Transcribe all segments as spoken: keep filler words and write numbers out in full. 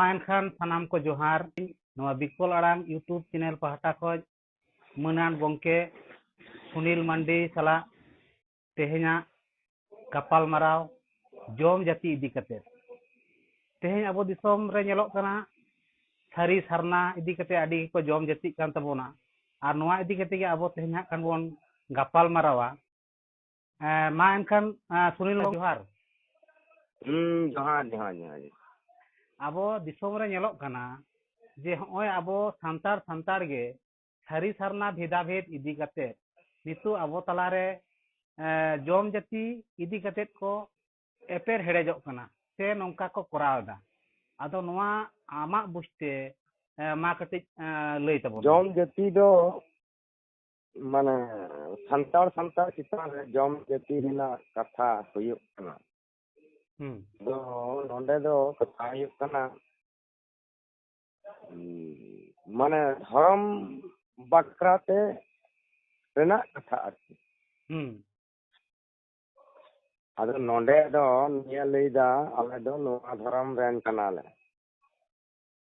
ᱢᱟ ᱮᱱᱠᱷᱟᱱ ᱥᱟᱱᱟᱢ ᱠᱚ ᱡᱚᱦᱟᱨ᱾ ᱱᱚᱣᱟ ᱵᱤᱠᱚᱞ ᱟᱲᱟᱝ YouTube ᱪᱮᱱᱮᱞ ᱯᱟᱦᱴᱟ ᱠᱷᱚᱱ ᱢᱟᱹᱱᱟᱱ ᱜᱚᱢᱠᱮ ᱥᱩᱱᱤᱞ ᱢᱟᱱᱰᱤ ᱥᱟᱞᱟᱜ ᱛᱮᱦᱮᱧᱟᱜ ᱜᱟᱯᱟᱞ ᱢᱟᱨᱟᱣ ᱡᱚᱢ ᱡᱟᱹᱛᱤ ᱤᱫᱤ ᱠᱟᱛᱮ᱾ ᱛᱮᱦᱮᱧ ᱟᱵᱚ ᱫᱤᱥᱚᱢ ᱨᱮ ᱧᱮᱞᱚᱜ ᱠᱟᱱᱟ, ᱥᱟᱹᱨᱤ ᱥᱟᱨᱱᱟ ᱤᱫᱤ ᱠᱟᱛᱮ ᱟᱹᱰᱤ ᱜᱮᱠᱚ ᱡᱚᱢ ᱡᱟᱹᱛᱤᱜ ᱠᱟᱱ ᱛᱟᱵᱚᱱᱟ, ᱟᱨ ᱱᱚᱣᱟ ᱤᱫᱤ ᱠᱟᱛᱮ ᱜᱮ ᱟᱵᱚ ᱛᱮᱦᱮᱧ ᱦᱟᱸᱜ ᱠᱷᱟᱱ ᱵᱚᱱ ᱜᱟᱯᱟᱞ ᱢᱟᱨᱟᱣᱟ᱾ ᱮᱸ, ᱢᱟ ᱮᱱᱠᱷᱟᱱ, ᱮᱸ, ᱥᱩᱱᱤᱞ, ᱡᱚᱦᱟᱨ᱾ ᱦᱩᱸ, ᱡᱚᱦᱟᱨ, ᱡᱚᱦᱟᱨ, ᱡᱚᱦᱟᱨ᱾ ᱟᱵᱚ ᱫᱤᱥᱚᱢ ᱨᱮ ᱧᱮᱞᱚᱜ ᱠᱟᱱᱟ ᱡᱮ ᱦᱚᱸᱜᱼᱚᱭ ᱟᱵᱚ ᱥᱟᱱᱛᱟᱲ, ᱥᱟᱱᱛᱟᱲ ᱜᱮ ᱥᱟᱹᱨᱤ ᱥᱟᱨᱱᱟ ᱵᱷᱮᱫᱟᱵᱷᱮᱫ ᱤᱫᱤ ᱠᱟᱛᱮ ᱱᱤᱛᱚᱜ ᱟᱵᱚ ᱛᱟᱞᱟᱨᱮ, ᱮᱸ, ᱡᱚᱢ ᱡᱟᱹᱛᱤ ᱤᱫᱤ ᱠᱟᱛᱮ ᱠᱚ ᱮᱯᱮᱨ ᱦᱮᱲᱮᱡᱚᱜ ᱠᱟᱱᱟ ᱥᱮ ᱱᱚᱝᱠᱟ ᱠᱚ ᱠᱚᱨᱟᱣ ᱮᱫᱟ᱾ ᱟᱫᱚ ᱱᱚᱣᱟ ᱟᱢᱟᱜ ᱵᱩᱡᱽᱛᱮ, ᱮᱸ, ᱢᱟ ᱠᱟᱹᱴᱤᱡ, ᱮᱸ, ᱞᱟᱹᱭ ᱛᱟᱵᱚᱱ ᱢᱮ᱾ ᱡᱚᱢ ᱡᱟᱹᱛᱤ ᱫᱚ ᱢᱟᱱᱮ ᱥᱟᱱᱛᱟᱲ ᱥᱟᱱᱛᱟᱲ ᱪᱮᱛᱟᱱ ᱨᱮ ᱡᱚᱢ ᱡᱟᱹᱛᱤ ᱨᱮᱱᱟᱜ ᱠᱟᱛᱷᱟ ᱦᱩᱭᱩᱜ ᱠᱟᱱᱟ᱾ ᱦᱩᱸ᱾ ᱫᱚ ᱱᱚᱰᱮ ᱫᱚ ᱠᱟᱛᱷᱟ ᱦᱩᱭᱩᱜ ᱠᱟᱱᱟ, ᱩᱸ, ᱢᱟᱱᱮ ᱫᱷᱚᱨᱚᱢ ᱵᱟᱠᱷᱨᱟ ᱛᱮ ᱨᱮᱱᱟᱜ ᱠᱟᱛᱷᱟ ᱟᱨᱠᱤ᱾ ᱦᱩᱸ᱾ ᱟᱫᱚ ᱱᱚᱰᱮ ᱫᱚ ᱱᱤᱭᱟᱹ ᱞᱟᱹᱭᱫᱟ, ᱟᱞᱮ ᱫᱚ ᱱᱚᱣᱟ ᱫᱷᱚᱨᱚᱢ ᱨᱮᱱ ᱠᱟᱱᱟᱞᱮ᱾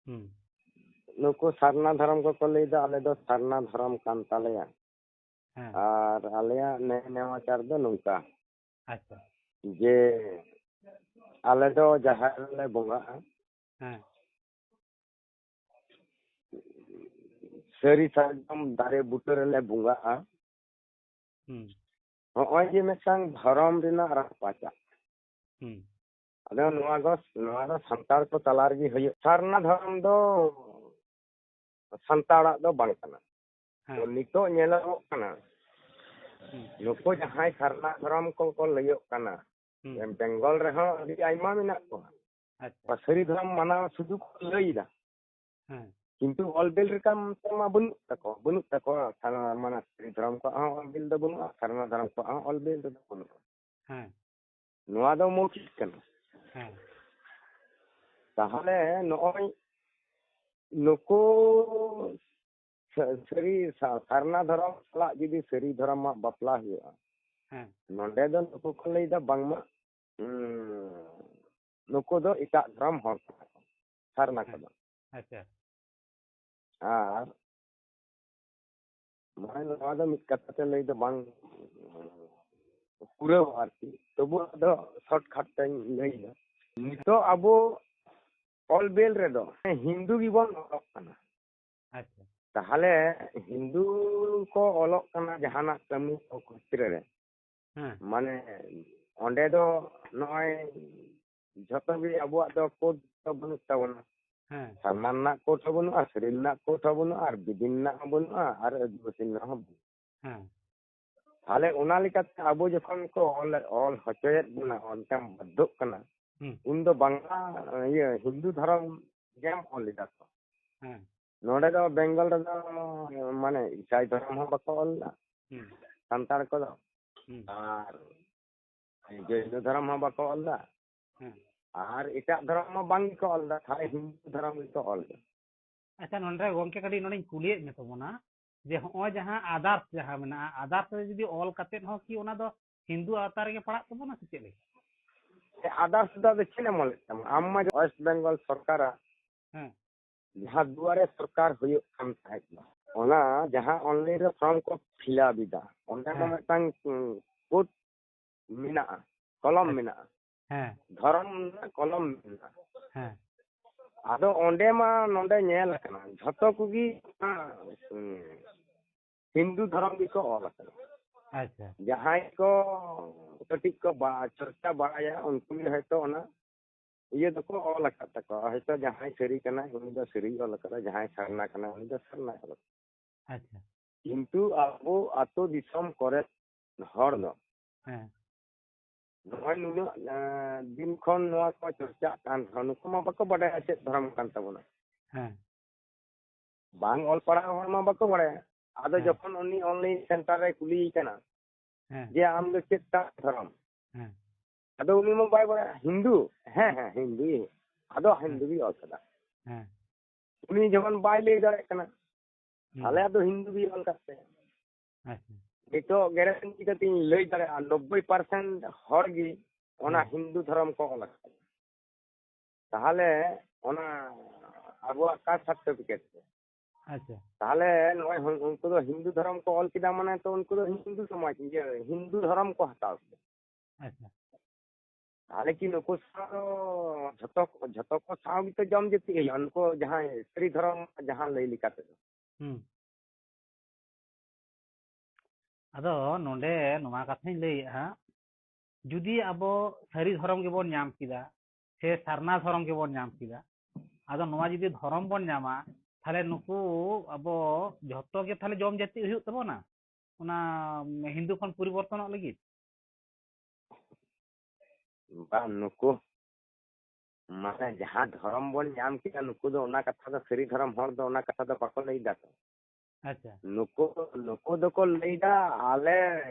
ᱦᱩᱸ᱾ ᱱᱩᱠᱩ ᱥᱟᱨᱱᱟ ᱫᱷᱚᱨᱚᱢ ᱠᱚᱠᱚ ᱞᱟᱹᱭᱫᱟ, ᱟᱞᱮ ᱫᱚ ᱥᱟᱨᱱᱟ ᱫᱷᱚᱨᱚᱢ ᱠᱟᱱ ᱛᱟᱞᱮᱭᱟ᱾ ᱦᱮᱸ᱾ ᱟᱨ ᱟᱞᱮᱭᱟᱜ ᱱᱮ ᱱᱮᱢᱟᱪᱟᱨ ᱫᱚ ᱱᱚᱝᱠᱟ, ᱟᱪᱪᱷᱟ᱾ ᱡᱮ ᱟᱞᱮ ᱫᱚ ᱡᱟᱦᱮᱨ ᱨᱮᱞᱮ ᱵᱚᱸᱜᱟᱜᱼᱟ᱾ ᱦᱮᱸ᱾ ᱥᱟᱹᱨᱤ ᱥᱟᱨᱡᱚᱢ ᱫᱟᱨᱮ ᱵᱩᱴᱟᱹ ᱨᱮᱞᱮ ᱵᱚᱸᱜᱟᱜᱼᱟ᱾ ᱦᱩᱸ᱾ ᱦᱚᱸᱜᱼᱚᱭ ᱡᱮ ᱢᱤᱫᱴᱟᱝ ᱫᱷᱚᱨᱚᱢ ᱨᱮᱱᱟᱜ ᱨᱟᱯᱟᱪᱟᱜ᱾ ᱦᱩᱸ᱾ ᱟᱫᱚ ᱱᱚᱣᱟ ᱫᱚ, ᱱᱚᱣᱟ ᱫᱚ ᱥᱟᱱᱛᱟᱲ ᱠᱚ ᱛᱟᱞᱟ ᱨᱮᱜᱮ ᱦᱩᱭᱩᱜ᱾ ᱥᱟᱨᱱᱟ ᱫᱷᱚᱨᱚᱢ ᱫᱚ ᱥᱟᱱᱛᱟᱲᱟᱜ ᱫᱚ ᱵᱟᱝ ᱠᱟᱱᱟ᱾ ᱦᱮᱸ᱾ ᱛᱚ ᱱᱤᱛᱚᱜ ᱧᱮᱞᱚᱜᱚᱜ ᱠᱟᱱᱟ, ᱦᱩᱸ᱾ ᱱᱩᱠᱩ ᱡᱟᱦᱟᱸᱭ ᱥᱟᱨᱱᱟ ᱫᱷᱚᱨᱚᱢ ᱠᱚᱠᱚ ᱞᱟᱹᱭᱚᱜ ᱠᱟᱱᱟ, ᱦᱩᱸ᱾ ᱵᱮᱝᱜᱚᱞ ᱨᱮᱦᱚᱸ ᱟᱹᱰᱤ ᱟᱭᱢᱟ ᱢᱮᱱᱟᱜ ᱠᱚᱣᱟ᱾ ᱟᱪᱪᱷᱟ᱾ ᱥᱟᱹᱨᱤ ᱫᱷᱚᱨᱚᱢ ᱢᱟᱱᱟᱣ ᱥᱩᱫᱷᱩ ᱠᱚ ᱞᱟᱹᱭ ᱮᱫᱟ᱾ ᱦᱮᱸ᱾ ᱠᱤᱱᱛᱩ ᱚᱞ ᱵᱤᱞ ᱨᱮ ᱠᱟᱢ ᱛᱮ ᱢᱟ ᱵᱟᱹᱱᱩᱜ ᱛᱟᱠᱚᱣᱟ, ᱵᱟᱹᱱᱩᱜ ᱛᱟᱠᱚᱣᱟ᱾ ᱥᱟᱨᱱᱟ, ᱢᱟᱱᱮ ᱥᱟᱹᱨᱤ ᱫᱷᱚᱨᱚᱢ ᱠᱚᱣᱟᱜ ᱦᱚᱸ ᱚᱞ ᱵᱤᱞ ᱫᱚ ᱵᱟᱹᱱᱩᱜᱼᱟ, ᱥᱟᱨᱱᱟ ᱫᱷᱚᱨᱚᱢ ᱠᱚᱣᱟᱜ ᱦᱚᱸ ᱚᱞ ᱵᱤᱞ ᱨᱮᱫᱚ ᱵᱟᱹᱱᱩᱜᱼᱟ᱾ ᱦᱮᱸ᱾ ᱱᱚᱣᱟ ᱫᱚ ᱢᱳᱣᱠᱷᱤᱠ ᱠᱟᱱᱟ᱾ ᱦᱮᱸ᱾ ᱛᱟᱦᱚᱞᱮ ᱱᱚᱜᱼᱚᱭ ᱱᱩᱠᱩ ᱥᱟ-, ᱥᱟᱹᱨᱤ ᱥᱟ-, ᱥᱟᱨᱱᱟ ᱫᱷᱚᱨᱚᱢ ᱥᱟᱞᱟᱜ ᱡᱩᱫᱤ ᱥᱟᱹᱨᱤ ᱫᱷᱚᱨᱚᱢᱟᱜ ᱵᱟᱯᱞᱟ ᱦᱩᱭᱩᱜᱼᱟ, ᱦᱮᱸ᱾ ᱱᱚᱰᱮ ᱫᱚ ᱱᱩᱠᱩ ᱠᱚ ᱞᱟᱹᱭᱫᱟ ᱵᱟᱝᱢᱟ, ᱦᱩᱸ, ᱱᱩᱠᱩ ᱫᱚ ᱮᱴᱟᱜ ᱫᱷᱚᱨᱚᱢ ᱦᱚᱲ ᱠᱟᱱᱟ ᱠᱚ᱾ ᱥᱟᱨᱱᱟ ᱠᱚᱫᱚ᱾ ᱟᱪᱪᱷᱟ᱾ ᱟᱨ ᱢᱟᱱᱮ ᱱᱚᱣᱟ ᱫᱚ ᱢᱤᱫ ᱠᱟᱛᱷᱟ ᱛᱮ ᱞᱟᱹᱭ ᱫᱚ ᱵᱟᱝ ᱯᱩᱨᱟᱹᱣ ᱟᱨᱠᱤ, ᱛᱚᱵᱩ ᱟᱫᱚ ᱥᱚᱨᱴᱠᱟᱴ ᱛᱮᱧ ᱞᱟᱹᱭ ᱮᱫᱟ᱾ ᱱᱤᱛᱚᱜ ᱟᱵᱚ ᱚᱞ ᱵᱮᱞ ᱨᱮᱫᱚ ᱦᱤᱱᱫᱩ ᱜᱮᱵᱚᱱ ᱚᱞᱚᱜ ᱠᱟᱱᱟ᱾ ᱟᱪᱪᱷᱟ᱾ ᱛᱟᱦᱚᱞᱮ ᱦᱤᱱᱫᱩ ᱠᱚ ᱚᱞᱚᱜ ᱠᱟᱱᱟ ᱡᱟᱦᱟᱱᱟᱜ ᱠᱟᱹᱢᱤ ᱠᱚ ᱠᱷᱮᱛᱨᱮ ᱨᱮ, ᱦᱮᱸ᱾ ᱢᱟᱱᱮ ᱚᱸᱰᱮ ᱫᱚ ᱱᱚᱜᱼᱚᱭ ᱡᱷᱚᱛᱚ ᱜᱮ ᱟᱵᱚᱣᱟᱜ ᱫᱚ ᱠᱳᱰ ᱫᱚ ᱵᱟᱹᱱᱩᱜ ᱛᱟᱵᱚᱱᱟ᱾ ᱦᱮᱸ᱾ ᱥᱟᱨᱱᱟ ᱨᱮᱱᱟᱜ ᱠᱳᱰ ᱦᱚᱸ ᱵᱟᱹᱱᱩᱜᱼᱟ, ᱥᱟᱹᱨᱤ ᱨᱮᱱᱟᱜ ᱠᱳᱰ ᱦᱚᱸ ᱵᱟᱹᱱᱩᱜᱼᱟ, ᱟᱨ ᱵᱤᱫᱤᱱ ᱨᱮᱱᱟᱜ ᱦᱚᱸ ᱵᱟᱹᱱᱩᱜᱼᱟ, ᱟᱨ ᱟᱹᱫᱤᱵᱟᱹᱥᱤ ᱨᱮᱱᱟᱜ ᱦᱚᱸ ᱵᱟᱹᱱᱩᱜᱼᱟ᱾ ᱦᱮᱸ᱾ ᱛᱟᱦᱞᱮ ᱚᱱᱟ ᱞᱮᱠᱟᱛᱮ ᱟᱵᱚ ᱡᱚᱠᱷᱚᱱ ᱠᱚ ᱚᱞ, ᱚᱞ ᱦᱚᱪᱚᱭᱮᱫ ᱵᱚᱱᱟ, ᱚᱱᱠᱟᱢ ᱵᱟᱫᱽᱫᱷᱚᱜ ᱠᱟᱱᱟ, ᱦᱩᱸ᱾ ᱩᱱᱫᱚ ᱵᱟᱝᱞᱟ, ᱤᱭᱟᱹ, ᱦᱤᱱᱫᱩ ᱫᱷᱚᱨᱚᱢ ᱜᱮᱢ ᱚᱞ ᱮᱫᱟ ᱛᱚ᱾ ᱦᱮᱸ᱾ ᱱᱚᱰᱮ ᱫᱚ ᱵᱮᱝᱜᱚᱞ ᱨᱮᱫᱚ ᱢᱟᱱᱮ ᱤᱥᱟᱭ ᱫᱷᱚᱨᱚᱢ ᱦᱚᱸ ᱵᱟᱠᱚ ᱚᱞ ᱮᱫᱟ ᱦᱩᱸ᱾ ᱥᱟᱱᱛᱟᱲ ᱠᱚᱫᱚ᱾ ᱦᱩᱸ᱾ ᱟᱨ ᱡᱚᱭᱱᱚ ᱫᱷᱚᱨᱚᱢ ᱦᱚᱸ ᱵᱟᱠᱚ ᱚᱞ ᱮᱫᱟ᱾ ᱦᱮᱸ᱾ ᱟᱨ ᱮᱴᱟᱜ ᱫᱷᱚᱨᱚᱢ ᱢᱟ ᱵᱟᱝ ᱜᱮᱠᱚ ᱚᱞ ᱮᱫᱟ, ᱛᱟᱦᱞᱮ ᱦᱤᱱᱫᱩ ᱫᱷᱚᱨᱚᱢ ᱜᱮᱠᱚ ᱚᱞ ᱮᱫᱟ᱾ ᱟᱪᱪᱷᱟ, ᱱᱚᱰᱮ ᱜᱚᱢᱠᱮ ᱠᱟᱹᱴᱤᱡ ᱱᱚᱰᱮᱧ ᱠᱩᱞᱤᱭᱮᱫ ᱢᱮ ᱛᱟᱵᱚᱱᱟ ᱡᱮ ᱦᱚᱸᱜᱼᱚᱭ ᱡᱟᱦᱟᱸ ᱟᱫᱟᱨᱥ ᱡᱟᱦᱟᱸ ᱢᱮᱱᱟᱜᱼᱟ, ᱟᱫᱟᱨᱥ ᱨᱮ ᱡᱩᱫᱤ ᱚᱞ ᱠᱟᱛᱮᱫ ᱦᱚᱸ ᱠᱤ ᱚᱱᱟ ᱫᱚ ᱦᱤᱱᱫᱩ ᱟᱣᱛᱟ ᱨᱮᱜᱮ ᱯᱟᱲᱟᱜ ᱛᱟᱵᱚᱱᱟ ᱥᱮ ᱪᱮᱫ ᱞᱮᱠᱟ? ᱟᱫᱟᱨᱥ ᱫᱚ ᱟᱫᱚ ᱪᱮᱫ ᱮᱢ ᱚᱞᱮᱫ ᱛᱟᱢᱟ? ᱟᱢ ᱢᱟ ᱳᱭᱮᱥᱴ ᱵᱮᱝᱜᱚᱞ ᱥᱚᱨᱠᱟᱨᱟᱜ ᱦᱮᱸ᱾ ᱡᱟᱦᱟᱸ ᱫᱩᱣᱟᱨᱮ ᱥᱚᱨᱠᱟᱨ ᱦᱩᱭᱩᱜ ᱠᱟᱱ ᱛᱟᱦᱮᱸᱫ ᱫᱚ, ᱚᱱᱟ ᱡᱟᱦᱟᱸ ᱚᱱᱞᱟᱭᱤᱱ ᱨᱮ ᱯᱷᱚᱨᱢ ᱠᱚ ᱯᱷᱤᱞᱟᱯ ᱮᱫᱟ, ᱚᱸᱰᱮ ᱢᱟ ᱦᱮᱸ᱾ ᱢᱤᱫᱴᱟᱝ, ᱩᱸ, ᱠᱳᱰ ᱢᱮᱱᱟᱜᱼᱟ, ᱠᱚᱞᱚᱢ ᱦᱮᱸ᱾ ᱢᱮᱱᱟᱜᱼᱟ, ᱦᱮᱸ᱾ ᱫᱷᱚᱨᱚᱢ ᱨᱮᱱᱟᱜ ᱠᱚᱞᱚᱢ ᱢᱮᱱᱟᱜᱼᱟ᱾ ᱦᱮᱸ᱾ ᱟᱫᱚ ᱚᱸᱰᱮ ᱢᱟ ᱱᱚᱰᱮ ᱧᱮᱞ ᱟᱠᱟᱱᱟ, ᱡᱷᱚᱛᱚ ᱠᱚᱜᱮ ᱚᱱᱟ, ᱩᱸ, ᱦᱤᱱᱫᱩ ᱫᱷᱚᱨᱚᱢ ᱜᱮᱠᱚ ᱚᱞ ᱟᱠᱟᱫᱟ᱾ ᱟᱪᱪᱷᱟ᱾ ᱡᱟᱦᱟᱸᱭ ᱠᱚ ᱠᱟᱹᱴᱤᱡ ᱠᱚ ᱵᱟ-, ᱪᱚᱨᱪᱟ ᱵᱟᱲᱟᱭᱟ, ᱩᱱᱠᱩ ᱜᱮ ᱦᱚᱭᱛᱳ ᱚᱱᱟ ᱤᱭᱟᱹ ᱫᱚᱠᱚ ᱚᱞ ᱟᱠᱟᱫ ᱛᱟᱠᱚᱣᱟ᱾ ᱦᱚᱭᱛᱳ ᱡᱟᱦᱟᱸᱭ ᱥᱟᱹᱨᱤ ᱠᱟᱱᱟᱭ, ᱩᱱᱤ ᱫᱚ ᱥᱟᱹᱨᱤᱭ ᱚᱞ ᱟᱠᱟᱫᱟ, ᱡᱟᱦᱟᱸᱭ ᱥᱟᱨᱱᱟ ᱠᱟᱱᱟᱭ, ᱩᱱᱤ ᱫᱚ ᱥᱟᱨᱱᱟᱭ ᱚᱞ ᱟᱠᱟᱫᱟ᱾ ᱟᱪᱪᱷᱟ᱾ ᱠᱤᱱᱛᱩ ᱟᱵᱚ ᱟᱹᱛᱩ ᱫᱤᱥᱚᱢ ᱠᱚᱨᱮ ᱦᱚᱲ ᱫᱚ ᱦᱮᱸ᱾ ᱱᱚᱜᱼᱚᱭ ᱱᱩᱱᱟᱹᱜ, ᱮᱸ, ᱫᱤᱱ ᱠᱷᱚᱱ ᱱᱚᱣᱟ ᱠᱚ ᱪᱚᱨᱪᱟᱜ ᱠᱟᱱ ᱨᱮᱦᱚᱸ, ᱱᱩᱠᱩ ᱢᱟ ᱵᱟᱠᱚ ᱵᱟᱰᱟᱭᱟ ᱪᱮᱫ ᱫᱷᱚᱨᱚᱢ ᱠᱟᱱ ᱛᱟᱵᱚᱱᱟ᱾ ᱦᱮᱸ᱾ ᱵᱟᱝ ᱚᱞ ᱯᱟᱲᱦᱟᱣ ᱦᱚᱲ ᱢᱟ ᱵᱟᱠᱚ ᱵᱟᱲᱟᱭᱟ᱾ ᱟᱫᱚ ᱦᱮᱸ᱾ ᱡᱚᱠᱷᱚᱱ ᱩᱱᱤ ᱚᱱᱞᱟᱭᱤᱱ ᱥᱮᱱᱴᱟᱨ ᱨᱮ ᱠᱩᱞᱤᱭᱮ ᱠᱟᱱᱟ ᱦᱮᱸ᱾ ᱡᱮ, "ᱟᱢ ᱫᱚ ᱪᱮᱫ ᱠᱟᱱ ᱫᱷᱚᱨᱚᱢ?" ᱦᱮᱸ᱾ ᱟᱫᱚ ᱩᱱᱤ ᱢᱟ ᱵᱟᱭ ᱵᱟᱲᱟᱭᱟ, "ᱦᱤᱱᱫᱩ?" "ᱦᱮᱸ, ᱦᱮᱸ, ᱦᱤᱱᱫᱩ ᱜᱮ᱾" ᱟᱫᱚ ᱦᱮᱸ᱾ ᱦᱤᱱᱫᱩ ᱜᱮ ᱚᱞ ᱠᱟᱫᱟ᱾ ᱦᱮᱸ᱾ ᱩᱱᱤ ᱡᱮᱢᱚᱱ ᱵᱟᱭ ᱞᱟᱹᱭ ᱫᱟᱲᱮᱭᱟᱜ ᱠᱟᱱᱟ, ᱦᱩᱸ᱾ ᱛᱟᱦᱞᱮ ᱟᱫᱚ ᱦᱤᱱᱫᱩ ᱜᱮ ᱚᱞ ᱠᱟᱫ ᱛᱟᱭᱟ᱾ ᱟᱪᱪᱷᱟ᱾ ᱱᱤᱛᱚᱜ ᱜᱮᱨᱮᱱᱴᱤ ᱠᱟᱛᱮᱧ ᱞᱟᱹᱭ ᱫᱟᱲᱮᱭᱟᱜᱼᱟ, ᱱᱚᱵᱵᱳᱭ ᱯᱟᱨᱥᱮᱱᱴ ᱦᱚᱲ ᱜᱮ ᱚᱱᱟ ᱦᱩᱸ᱾ ᱦᱤᱱᱫᱩ ᱫᱷᱚᱨᱚᱢ ᱠᱚ ᱚᱞ ᱟᱠᱟᱫᱟ᱾ ᱛᱟᱦᱚᱞᱮ ᱚᱱᱟ ᱟᱵᱚᱣᱟᱜ ᱠᱟᱥᱴ ᱥᱟᱨᱴᱤᱯᱷᱤᱠᱮᱴ ᱨᱮ᱾ ᱟᱪᱪᱷᱟ᱾ ᱛᱟᱦᱚᱞᱮ ᱱᱚᱜᱼᱚᱭ ᱦᱩ- ᱩᱱᱠᱩ ᱫᱚ ᱦᱤᱱᱫᱩ ᱫᱷᱚᱨᱚᱢ ᱠᱚ ᱚᱞ ᱠᱮᱫᱟ, ᱢᱟᱱᱮ ᱛᱚ ᱩᱱᱠᱩ ᱫᱚ ᱦᱤᱱᱫᱩ ᱥᱚᱢᱟᱡᱽ, ᱤᱭᱟᱹ, ᱦᱤᱱᱫᱩ ᱫᱷᱚᱨᱚᱢ ᱠᱚ ᱦᱟᱛᱟᱣ ᱠᱮᱫᱟ᱾ ᱟᱪᱪᱷᱟ᱾ ᱛᱟᱦᱚᱞᱮ ᱠᱤ ᱱᱩᱠᱩ ᱥᱟᱶ ᱫᱚ ᱡᱷᱚᱛᱚ, ᱡᱷᱚᱛᱚ ᱠᱚ ᱥᱟᱶ ᱜᱮᱛᱚ ᱡᱚᱢ ᱡᱟᱹᱛᱤ ᱦᱩᱭᱩᱜᱼᱟ? ᱱᱩᱠᱩ ᱡᱟᱦᱟᱸᱭ ᱥᱟᱹᱨᱤ ᱫᱷᱚᱨᱚᱢ ᱡᱟᱦᱟᱸ ᱞᱟᱹᱭ ᱞᱮᱠᱟ ᱛᱮᱫᱚ᱾ ᱦᱩᱸ᱾ ᱟᱫᱚ ᱱᱚᱰᱮ ᱱᱚᱣᱟ ᱠᱟᱛᱷᱟᱧ ᱞᱟᱹᱭᱮᱫᱼᱟ, ᱡᱩᱫᱤ ᱟᱵᱚ ᱥᱟᱹᱨᱤ ᱫᱷᱚᱨᱚᱢ ᱜᱮᱵᱚᱱ ᱧᱟᱢ ᱠᱮᱫᱟ, ᱥᱮ ᱥᱟᱨᱱᱟ ᱫᱷᱚᱨᱚᱢ ᱜᱮᱵᱚᱱ ᱧᱟᱢ ᱠᱮᱫᱟ, ᱟᱫᱚ ᱱᱚᱣᱟ ᱡᱩᱫᱤ ᱫᱷᱚᱨᱚᱢ ᱵᱚᱱ ᱧᱟᱢᱟ, ᱛᱟᱦᱞᱮ ᱱᱩᱠᱩ ᱟᱵᱚ ᱡᱷᱚᱛᱚ ᱜᱮ ᱛᱟᱦᱞᱮ ᱡᱚᱢ ᱡᱟᱹᱛᱤ ᱦᱩᱭᱩᱜ ᱛᱟᱵᱚᱱᱟ, ᱚᱱᱟ ᱦᱤᱱᱫᱩ ᱠᱷᱚᱱ ᱯᱚᱨᱤᱵᱚᱨᱛᱚᱱᱚᱜ ᱞᱟᱹᱜᱤᱫ? ᱵᱟᱝ, ᱱᱩᱠᱩ ᱢᱟᱱᱮ ᱡᱟᱦᱟᱸ ᱫᱷᱚᱨᱚᱢ ᱵᱚᱱ ᱧᱟᱢ ᱠᱮᱫᱟ, ᱱᱩᱠᱩ ᱫᱚ ᱚᱱᱟ ᱠᱟᱛᱷᱟ ᱫᱚ, ᱥᱟᱹᱨᱤ ᱫᱷᱚᱨᱚᱢ ᱦᱚᱲ ᱫᱚ ᱚᱱᱟ ᱠᱟᱛᱷᱟ ᱫᱚ ᱵᱟᱠᱚ ᱞᱟᱹᱭ ᱫᱟ ᱛᱚ᱾ ᱟᱪᱪᱷᱟ᱾ ᱱᱩᱠᱩ, ᱱᱩᱠᱩ ᱫᱚᱠᱚ ᱞᱟᱹᱭ ᱫᱟ, ᱟᱞᱮ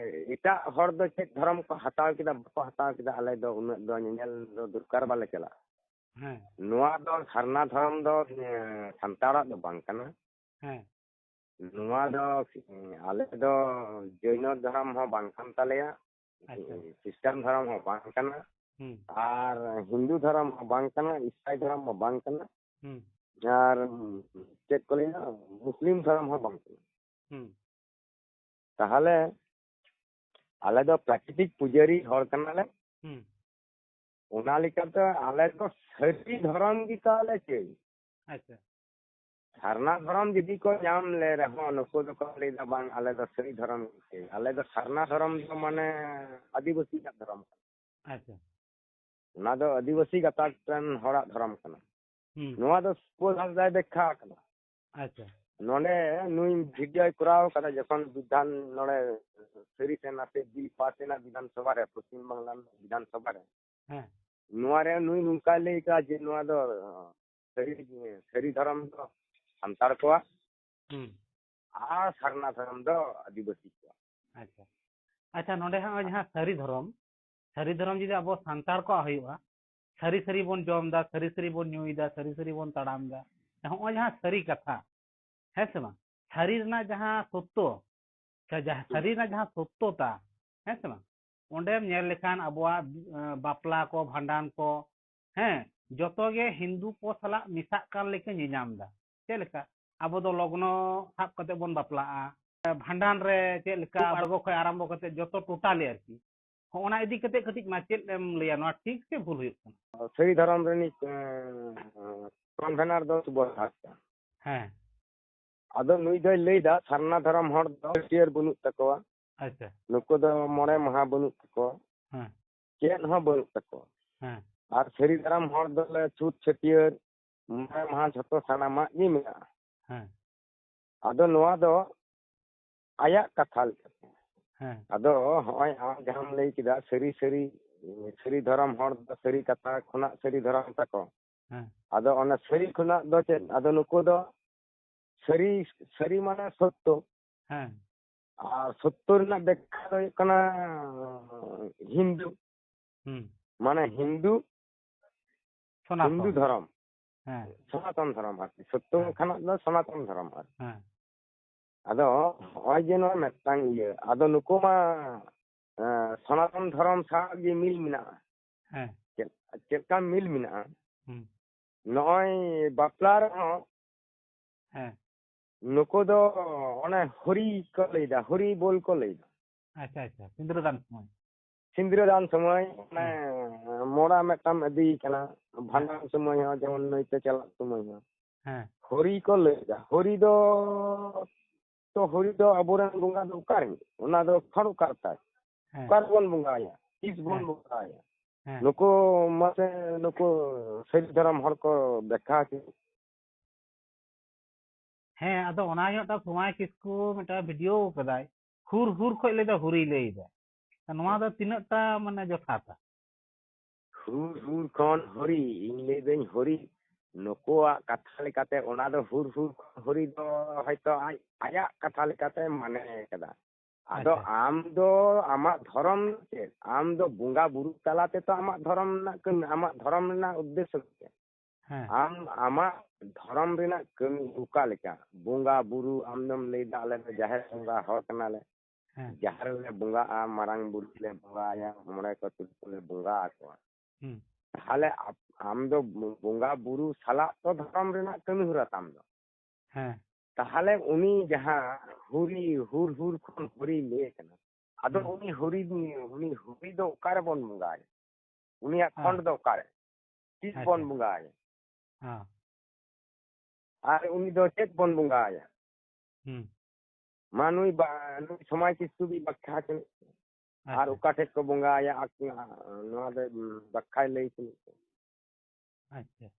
ᱮᱴᱟᱜ ᱦᱚᱲ ᱫᱚ ᱪᱮᱫ ᱫᱷᱚᱨᱚᱢ ᱠᱚ ᱦᱟᱛᱟᱣ ᱠᱮᱫᱟ, ᱵᱟᱠᱚ ᱦᱟᱛᱟᱣ ᱠᱮᱫᱟ, ᱟᱞᱮ ᱫᱚ ᱩᱱᱟᱹᱜ ᱫᱚ ᱧᱮᱧᱮᱞ ᱫᱚ ᱫᱚᱨᱠᱟᱨ ᱵᱟᱞᱮ ᱪᱟᱞᱟᱜᱼᱟ᱾ ᱦᱮᱸ᱾ ᱱᱚᱣᱟ ᱫᱚ ᱥᱟᱨᱱᱟ ᱫᱷᱚᱨᱚᱢ ᱫᱚ, ᱮ, ᱥᱟᱱᱛᱟᱲᱟᱜ ᱫᱚ ᱵᱟᱝ ᱠᱟᱱᱟ᱾ ᱦᱮᱸ᱾ ᱱᱚᱣᱟ ᱫᱚ, ᱮ, ᱟᱞᱮ ᱫᱚ ᱡᱳᱭᱱᱚ ᱫᱷᱚᱨᱚᱢ ᱦᱚᱸ ᱵᱟᱝ ᱠᱟᱱ ᱛᱟᱞᱮᱭᱟ, ᱟᱪᱪᱷᱟ᱾ ᱠᱷᱨᱤᱥᱴᱟᱱ ᱫᱷᱚᱨᱚᱢ ᱦᱚᱸ ᱵᱟᱝ ᱠᱟᱱᱟ, ᱦᱩᱸ᱾ ᱟᱨ ᱦᱤᱱᱫᱩ ᱫᱷᱚᱨᱚᱢ ᱦᱚᱸ ᱵᱟᱝ ᱠᱟᱱᱟ, ᱤᱥᱟᱭ ᱫᱷᱚᱨᱚᱢ ᱦᱚᱸ ᱵᱟᱝ ᱠᱟᱱᱟ, ᱦᱩᱸ᱾ ᱟᱨ ᱪᱮᱫ ᱠᱚ ᱞᱟᱹᱭᱟ, ᱢᱩᱥᱞᱤᱢ ᱫᱷᱚᱨᱚᱢ ᱦᱚᱸ ᱵᱟᱝ ᱠᱟᱱᱟ᱾ ᱦᱩᱸ᱾ ᱛᱟᱦᱚᱞᱮ ᱟᱞᱮ ᱫᱚ ᱯᱨᱟᱠᱨᱤᱛᱤᱠ ᱯᱩᱡᱟᱹᱨᱤ ᱦᱚᱲ ᱠᱟᱱᱟᱞᱮ᱾ ᱦᱩᱸ᱾ ᱚᱱᱟ ᱞᱮᱠᱟᱛᱮ ᱟᱞᱮ ᱫᱚ ᱥᱟᱹᱨᱤ ᱫᱷᱚᱨᱚᱢ ᱜᱮ ᱛᱟᱞᱮ ᱪᱟᱹᱭ᱾ ᱟᱪᱪᱷᱟ᱾ ᱥᱟᱨᱱᱟ ᱫᱷᱚᱨᱚᱢ ᱡᱩᱫᱤ ᱠᱚ ᱧᱟᱢ ᱞᱮ ᱨᱮᱦᱚᱸ, ᱱᱩᱠᱩ ᱫᱚᱠᱚ ᱞᱟᱹᱭᱫᱟ, "ᱵᱟᱝ, ᱟᱞᱮ ᱫᱚ ᱥᱟᱹᱨᱤ ᱫᱷᱚᱨᱚᱢ ᱜᱮ ᱪᱟᱹᱭ, ᱟᱞᱮ ᱫᱚ ᱥᱟᱨᱱᱟ ᱫᱷᱚᱨᱚᱢ ᱫᱚ ᱢᱟᱱᱮ ᱟᱹᱫᱤᱵᱟᱹᱥᱤᱭᱟᱜ ᱫᱷᱚᱨᱚᱢ ᱠᱟᱱᱟ, ᱟᱪᱪᱷᱟ᱾ ᱚᱱᱟ ᱫᱚ ᱟᱹᱫᱤᱵᱟᱹᱥᱤ ᱜᱟᱛᱟᱠ ᱨᱮᱱ ᱦᱚᱲᱟᱜ ᱫᱷᱚᱨᱚᱢ ᱠᱟᱱᱟ᱾" ᱦᱩᱸ᱾ ᱱᱚᱣᱟ ᱫᱚ ᱥᱩᱵᱳᱫᱷ ᱦᱟᱸᱥᱫᱟᱭ ᱵᱮᱠᱠᱷᱟ ᱟᱠᱟᱱᱟ᱾ ᱟᱪᱪᱷᱟ᱾ ᱱᱚᱰᱮ ᱱᱩᱭ ᱵᱷᱤᱰᱤᱭᱳᱭ ᱠᱚᱨᱟᱣ ᱠᱟᱫᱟ, ᱡᱚᱠᱷᱚᱱ ᱵᱤᱫᱷᱟᱱ ᱱᱚᱰᱮ ᱥᱟᱹᱨᱤ ᱥᱮ ᱱᱟᱥᱮ ᱵᱤᱞ ᱯᱟᱥ ᱮᱱᱟ ᱵᱤᱫᱷᱟᱱ ᱥᱚᱵᱷᱟ ᱨᱮ, ᱯᱚᱥᱪᱤᱢ ᱵᱟᱝᱞᱟ ᱨᱮᱱᱟᱜ ᱵᱤᱫᱷᱟᱱ ᱥᱚᱵᱷᱟ ᱨᱮ, ᱦᱮᱸ᱾ ᱱᱚᱣᱟ ᱨᱮ ᱱᱩᱭ ᱱᱚᱝᱠᱟᱭ ᱞᱟᱹᱭ ᱠᱟᱫᱟ ᱡᱮ ᱱᱚᱣᱟ ᱫᱚ ᱥᱟᱹᱨᱤ, ᱥᱟᱹᱨᱤ ᱫᱷᱚᱨᱚᱢ ᱫᱚ ᱥᱟᱱᱛᱟᱲ ᱠᱚᱣᱟᱜ ᱦᱩᱸ᱾ ᱟᱨ ᱥᱟᱨᱱᱟ ᱫᱷᱚᱨᱚᱢ ᱫᱚ ᱟᱹᱫᱤᱵᱟᱹᱥᱤ ᱠᱚᱣᱟᱜ᱾ ᱟᱪᱪᱷᱟ᱾ ᱟᱪᱪᱷᱟ, ᱱᱚᱰᱮ ᱦᱚᱸᱜᱼᱚᱭ ᱡᱟᱦᱟᱸ ᱥᱟᱹᱨᱤ ᱫᱷᱚᱨᱚᱢ, ᱥᱟᱹᱨᱤ ᱫᱷᱚᱨᱚᱢ ᱡᱩᱫᱤ ᱟᱵᱚ ᱥᱟᱱᱛᱟᱲ ᱠᱚᱣᱟᱜ ᱦᱩᱭᱩᱜᱼᱟ, ᱥᱟᱹᱨᱤ ᱥᱟᱹᱨᱤ ᱵᱚᱱ ᱡᱚᱢ ᱫᱟ, ᱥᱟᱹᱨᱤ ᱥᱟᱹᱨᱤ ᱵᱚᱱ ᱧᱩᱭ ᱫᱟ, ᱥᱟᱹᱨᱤ ᱥᱟᱹᱨᱤ ᱵᱚᱱ ᱛᱟᱲᱟᱢ ᱫᱟ, ᱦᱚᱸᱜᱼᱚᱭ ᱡᱟᱦᱟᱸ ᱥᱟᱹᱨᱤ ᱠᱟᱛᱷᱟ, ᱦᱮᱸ ᱥᱮ ᱵᱟᱝ? ᱥᱟᱹᱨᱤ ᱨᱮᱱᱟᱜ ᱡᱟᱦᱟᱸ ᱥᱚᱛᱛᱚ, ᱥᱮ ᱡᱟᱦᱟᱸ ᱥᱟᱹᱨᱤ ᱨᱮᱱᱟᱜ ᱡᱟᱦᱟᱸ ᱥᱚᱛᱛᱚᱛᱟ, ᱦᱮᱸ ᱥᱮ ᱵᱟᱝ? ᱚᱸᱰᱮᱢ ᱧᱮᱞ ᱞᱮᱠᱷᱟᱱ ᱟᱵᱚᱣᱟᱜ, ᱮᱸ, ᱵᱟᱯᱞᱟ ᱠᱚ, ᱵᱷᱟᱸᱰᱟᱱ ᱠᱚ, ᱦᱮᱸ, ᱡᱚᱛᱚ ᱜᱮ ᱦᱤᱱᱫᱩ ᱠᱚ ᱥᱟᱞᱟᱜ ᱢᱮᱥᱟᱜ ᱠᱟᱱ ᱞᱮᱠᱟ ᱧᱮᱧᱟᱢ ᱮᱫᱟ᱾ ᱪᱮᱫ ᱞᱮᱠᱟ ᱟᱵᱚ ᱫᱚ ᱞᱚᱜᱱᱚ ᱥᱟᱵ ᱠᱟᱛᱮ ᱵᱚᱱ ᱵᱟᱯᱞᱟᱜᱼᱟ, ᱵᱷᱟᱸᱰᱟᱱ ᱨᱮ ᱪᱮᱫ ᱞᱮᱠᱟ ᱟᱬᱜᱚ ᱠᱷᱚᱱ ᱟᱨᱟᱢᱵᱚ ᱠᱟᱛᱮ ᱡᱚᱛᱚ ᱴᱳᱴᱟᱞᱤ ᱟᱨᱠᱤ, ᱦᱚᱸ, ᱚᱱᱟ ᱤᱫᱤ ᱠᱟᱛᱮ ᱠᱟᱹᱴᱤᱡ ᱢᱟ ᱪᱮᱫ ᱮᱢ ᱞᱟᱹᱭᱟ, ᱱᱚᱣᱟ ᱴᱷᱤᱠ ᱥᱮ ᱵᱷᱩᱞ ᱦᱩᱭᱩᱜ ᱠᱟᱱᱟ? ᱥᱟᱹᱨᱤ ᱫᱷᱚᱨᱚᱢ ᱨᱤᱱᱤᱡ, ᱮᱸ, ᱠᱚᱱᱵᱷᱮᱱᱟᱨ ᱫᱚ ᱥᱩᱵᱳᱫᱷ ᱦᱟᱸᱥᱫᱟ᱾ ᱦᱮᱸ᱾ ᱟᱫᱚ ᱱᱩᱭ ᱫᱚᱭ ᱞᱟᱹᱭᱫᱟ, ᱥᱟᱨᱱᱟ ᱫᱷᱚᱨᱚᱢ ᱦᱚᱲ ᱫᱚ ᱪᱷᱟᱹᱴᱭᱟᱹᱨ ᱵᱟᱹᱱᱩᱜ ᱛᱟᱠᱚᱣᱟ᱾ ᱟᱪᱪᱷᱟ᱾ ᱱᱩᱠᱩ ᱫᱚ ᱢᱚᱬᱮ ᱢᱟᱦᱟ ᱵᱟᱹᱱᱩᱜ ᱛᱟᱠᱚᱣᱟ᱾ ᱦᱮᱸ᱾ ᱪᱮᱫ ᱦᱚᱸ ᱵᱟᱹᱱᱩᱜ ᱛᱟᱠᱚᱣᱟ᱾ ᱦᱮᱸ᱾ ᱟᱨ ᱥᱟᱹᱨᱤ ᱫᱷᱚᱨᱚᱢ ᱦᱚᱲ ᱫᱚᱞᱮ ᱪᱷᱩᱛ ᱪᱷᱟᱹᱴᱭᱟᱹᱨ, ᱢᱚᱬᱮ ᱢᱟᱦᱟ ᱡᱷᱚᱛᱚ ᱥᱟᱱᱟᱢᱟᱜ ᱜᱮ ᱢᱮᱱᱟᱜᱼᱟ᱾ ᱦᱮᱸ᱾ ᱟᱫᱚ ᱱᱚᱣᱟ ᱫᱚ ᱟᱭᱟᱜ ᱠᱟᱛᱷᱟ ᱞᱮᱠᱟᱛᱮ᱾ ᱦᱮᱸ᱾ ᱟᱫᱚ ᱦᱚᱸᱜᱼᱚᱭ ᱟᱢ ᱡᱟᱦᱟᱸᱢ ᱞᱟᱹᱭ ᱠᱮᱫᱟ, ᱥᱟᱹᱨᱤ, ᱥᱟᱹᱨᱤ, ᱥᱟᱹᱨᱤ ᱫᱷᱚᱨᱚᱢ ᱦᱚᱲ ᱫᱚ ᱥᱟᱹᱨᱤ ᱠᱟᱛᱷᱟ ᱠᱷᱚᱱᱟᱜ ᱥᱟᱹᱨᱤ ᱫᱷᱚᱨᱚᱢ ᱛᱟᱠᱚ᱾ ᱦᱮᱸ᱾ ᱟᱫᱚ ᱚᱱᱟ ᱥᱟᱹᱨᱤ ᱠᱷᱚᱱᱟᱜ ᱫᱚ ᱪᱮᱫ? ᱟᱫᱚ ᱱᱩᱠᱩ ᱫᱚ ᱥᱟᱹᱨᱤ, ᱥᱟᱹᱨᱤ ᱢᱟᱱᱮ ᱥᱚᱛᱛᱚ᱾ ᱦᱮᱸ᱾ ᱟᱨ ᱥᱚᱛᱛᱚ ᱨᱮᱱᱟᱜ ᱵᱮᱠᱠᱷᱟ ᱫᱚ ᱦᱩᱭᱩᱜ ᱠᱟᱱᱟ ᱦᱤᱱᱫᱩ᱾ ᱦᱩᱸ᱾ ᱢᱟᱱᱮ ᱦᱤᱱᱫᱩ, ᱥᱚᱱᱟᱛᱚᱱ᱾ ᱦᱤᱱᱫᱩ ᱫᱷᱚᱨᱚᱢ᱾ ᱦᱮᱸ᱾ ᱥᱚᱱᱟᱛᱚᱱ ᱫᱷᱚᱨᱚᱢ ᱟᱨᱠᱤ᱾ ᱥᱚᱛᱛᱚ ᱦᱮᱸ᱾ ᱠᱷᱟᱱᱟᱜ ᱫᱚ ᱥᱚᱱᱟᱛᱚᱱ ᱫᱷᱚᱨᱚᱢ ᱟᱨᱠᱤ᱾ ᱦᱮᱸ᱾ ᱟᱫᱚ ᱦᱚᱸᱜᱼᱚᱭ ᱡᱮ ᱱᱚᱣᱟ ᱢᱤᱫᱴᱟᱝ ᱤᱭᱟᱹ, ᱟᱫᱚ ᱱᱩᱠᱩ ᱢᱟ, ᱮᱸ, ᱥᱚᱱᱟᱛᱚᱱ ᱫᱷᱚᱨᱚᱢ ᱥᱟᱶ ᱜᱮ ᱢᱤᱞ ᱢᱮᱱᱟᱜᱼᱟ᱾ ᱦᱮᱸ᱾ ᱪᱮᱫ, ᱪᱮᱫ ᱞᱮᱠᱟ ᱢᱤᱞ ᱢᱮᱱᱟᱜᱼᱟ? ᱦᱩᱸ᱾ ᱱᱚᱜᱼᱚᱭ ᱵᱟᱯᱞᱟ ᱨᱮᱦᱚᱸ ᱦᱮᱸ᱾ ᱱᱩᱠᱩ ᱫᱚ ᱚᱱᱮ ᱦᱚᱨᱤ ᱠᱚ ᱞᱟᱹᱭᱫᱟ, ᱦᱚᱨᱤ ᱵᱳᱞ ᱠᱚ ᱞᱟᱹᱭᱫᱟ᱾ ᱟᱪᱪᱷᱟ, ᱟᱪᱪᱷᱟ, ᱥᱤᱸᱫᱽᱨᱟᱹ ᱫᱟᱱ ᱥᱚᱢᱚᱭ᱾ ᱥᱤᱸᱫᱽᱨᱟᱹ ᱫᱟᱱ ᱥᱚᱢᱚᱭ ᱚᱱᱮ ᱦᱮᱸ᱾ ᱢᱚᱲᱟ ᱢᱤᱫᱴᱟᱝ ᱤᱫᱤᱭᱮ ᱠᱟᱱᱟ, ᱦᱮᱸ᱾ ᱵᱷᱟᱸᱰᱟᱱ ᱥᱚᱢᱚᱭ ᱦᱚᱸ, ᱡᱮᱢᱚᱱ ᱱᱟᱹᱭᱛᱮ ᱪᱟᱞᱟᱜ ᱥᱚᱢᱚᱭ ᱦᱚᱸ᱾ ᱦᱮᱸ᱾ ᱦᱚᱨᱤ ᱠᱚ ᱞᱟᱹᱭᱫᱟ᱾ ᱦᱚᱨᱤ ᱫᱚ, ᱛᱚ ᱦᱚᱨᱤ ᱫᱚ ᱟᱵᱚᱨᱮᱱ ᱵᱚᱸᱜᱟ ᱫᱚ ᱚᱠᱟᱨᱮ? ᱚᱱᱟ ᱫᱚ ᱠᱷᱚᱲ ᱚᱠᱟᱨ ᱛᱟᱭ? ᱦᱮᱸ᱾ ᱚᱠᱟ ᱨᱮᱵᱚᱱ ᱵᱚᱸᱜᱟᱭᱟ? ᱛᱤᱥ ᱵᱚᱱ ᱦᱮᱸ᱾ ᱵᱚᱸᱜᱟᱭᱟ? ᱦᱮᱸ᱾ ᱱᱩᱠᱩ ᱢᱟᱥᱮ, ᱱᱩᱠᱩ ᱥᱟᱹᱨᱤ ᱫᱷᱚᱨᱚᱢ ᱦᱚᱲ ᱠᱚ ᱵᱮᱠᱷᱟ ᱦᱚᱪᱚ᱾ ᱦᱮᱸ, ᱟᱫᱚ ᱚᱱᱟ ᱜᱮ ᱢᱤᱫᱴᱟᱝ ᱥᱚᱢᱟᱭ ᱠᱤᱥᱠᱩ ᱢᱤᱫᱴᱟᱝ ᱵᱷᱤᱰᱤᱭᱳ ᱠᱟᱫᱟᱭ, ᱦᱩᱨ ᱦᱩᱨ ᱠᱷᱚᱡ ᱞᱟᱹᱭᱫᱟ ᱦᱩᱨᱤ ᱞᱟᱹᱭᱫᱟ᱾ ᱱᱚᱣᱟ ᱫᱚ ᱛᱤᱱᱟᱹᱜ ᱴᱟ ᱢᱟᱱᱮ ᱡᱚᱛᱷᱟᱛᱟ? ᱦᱩᱨ ᱦᱩᱨ ᱠᱷᱚᱱ ᱦᱚᱨᱤ, ᱤᱧ ᱞᱟᱹᱭᱫᱟᱹᱧ ᱦᱚᱨᱤ, ᱱᱩᱠᱩᱣᱟᱜ ᱠᱟᱛᱷᱟ ᱞᱮᱠᱟᱛᱮ ᱚᱱᱟ ᱫᱚ ᱦᱩᱨ ᱦᱩᱨ ᱠᱷᱚᱱ ᱦᱚᱨᱤ ᱫᱚ ᱦᱚᱭᱛᱚ ᱟᱡ, ᱟᱭᱟᱜ ᱠᱟᱛᱷᱟ ᱞᱮᱠᱟᱛᱮ ᱢᱟᱱᱮ ᱠᱟᱫᱟ᱾ ᱟᱫᱚ ᱟᱪᱪᱷᱟ᱾ ᱟᱢ ᱫᱚ ᱟᱢᱟᱜ ᱫᱷᱚᱨᱚᱢ ᱫᱚ ᱪᱮᱫ? ᱟᱢ ᱫᱚ ᱵᱚᱸᱜᱟ ᱵᱩᱨᱩ ᱛᱟᱞᱟ ᱛᱮᱛᱚ ᱟᱢᱟᱜ ᱫᱷᱚᱨᱚᱢ ᱨᱮᱱᱟᱜ ᱠᱟᱹᱢᱤ, ᱟᱢᱟᱜ ᱫᱷᱚᱨᱚᱢ ᱨᱮᱱᱟᱜ ᱩᱫᱽᱫᱮᱥᱥᱚ ᱫᱚ ᱪᱮᱫ? ᱦᱮᱸ᱾ ᱟᱢ ᱟᱢᱟᱜ ᱫᱷᱚᱨᱚᱢ ᱨᱮᱱᱟᱜ ᱠᱟᱹᱢᱤ ᱚᱠᱟ ᱞᱮᱠᱟ? ᱵᱚᱸᱜᱟ ᱵᱩᱨᱩ ᱟᱢ ᱫᱚᱢ ᱞᱟᱹᱭᱫᱟ, "ᱟᱞᱮ ᱫᱚ ᱡᱟᱦᱮᱨ ᱵᱚᱸᱜᱟ ᱦᱚᱲ ᱠᱟᱱᱟᱞᱮ, ᱦᱮᱸ᱾ ᱡᱟᱦᱮᱨ ᱨᱮᱞᱮ ᱵᱚᱸᱜᱟᱜᱼᱟ, ᱢᱟᱨᱟᱝ ᱵᱩᱨᱩ ᱞᱮ ᱵᱚᱸᱜᱟᱭᱟ, ᱢᱚᱬᱮ ᱠᱚ ᱛᱩᱨᱩᱭ ᱠᱚᱞᱮ ᱵᱚᱸᱜᱟ ᱟᱠᱚᱣᱟ᱾" ᱦᱩᱸ᱾ ᱛᱟᱦᱚᱞᱮ ᱟᱯ-, ᱟᱢ ᱫᱚ ᱵᱚᱸᱜᱟ ᱵᱩᱨᱩ ᱥᱟᱞᱟᱜ ᱛᱚ ᱫᱷᱚᱨᱚᱢ ᱨᱮᱱᱟᱜ ᱠᱟᱹᱢᱤ ᱦᱚᱨᱟ ᱛᱟᱢ ᱫᱚ᱾ ᱦᱮᱸ᱾ ᱛᱟᱦᱚᱞᱮ ᱩᱱᱤ ᱡᱟᱦᱟᱸ ᱦᱩᱨᱤ, ᱦᱩᱨ ᱦᱩᱨ ᱠᱷᱚᱱ ᱦᱩᱨᱤ ᱞᱟᱹᱭ ᱠᱟᱱᱟ, ᱟᱫᱚ ᱦᱩᱸ᱾ ᱩᱱᱤ ᱦᱩᱨᱤ, ᱩᱱᱤ ᱦᱩᱨᱤ ᱫᱚ ᱚᱠᱟᱨᱮ ᱵᱚᱱ ᱵᱚᱸᱜᱟᱭᱟ? ᱩᱱᱤᱭᱟᱜ ᱦᱮᱸ᱾ ᱠᱷᱚᱸᱰ ᱫᱚ ᱚᱠᱟᱨᱮ? ᱛᱤᱥ ᱟᱪᱪᱷᱟ᱾ ᱵᱚᱱ ᱵᱚᱸᱜᱟᱭᱟ? ᱦᱮᱸ᱾ ᱟᱨ ᱩᱱᱤ ᱫᱚ ᱪᱮᱫ ᱵᱚᱱ ᱵᱚᱸᱜᱟᱭᱟ? ᱦᱩᱸ᱾ ᱢᱟ ᱱᱩᱭ ᱵᱟ-, ᱱᱩᱭ ᱥᱚᱢᱟᱡᱽ ᱥᱤᱥᱴᱩ ᱜᱮ ᱵᱟᱠᱷᱟ ᱦᱚᱪᱚ ᱱᱤᱡ᱾ ᱟᱨ ᱟᱪᱪᱷᱟ᱾ ᱚᱠᱟ ᱴᱷᱮᱡ ᱠᱚ ᱵᱚᱸᱜᱟᱭᱟ, ᱟᱨ ᱱᱚᱣᱟ ᱫᱚ ᱵᱟᱠᱷᱟᱭ ᱞᱟᱹᱭ ᱦᱚᱪᱚ ᱱᱤᱡ᱾ ᱟᱪᱪᱷᱟ᱾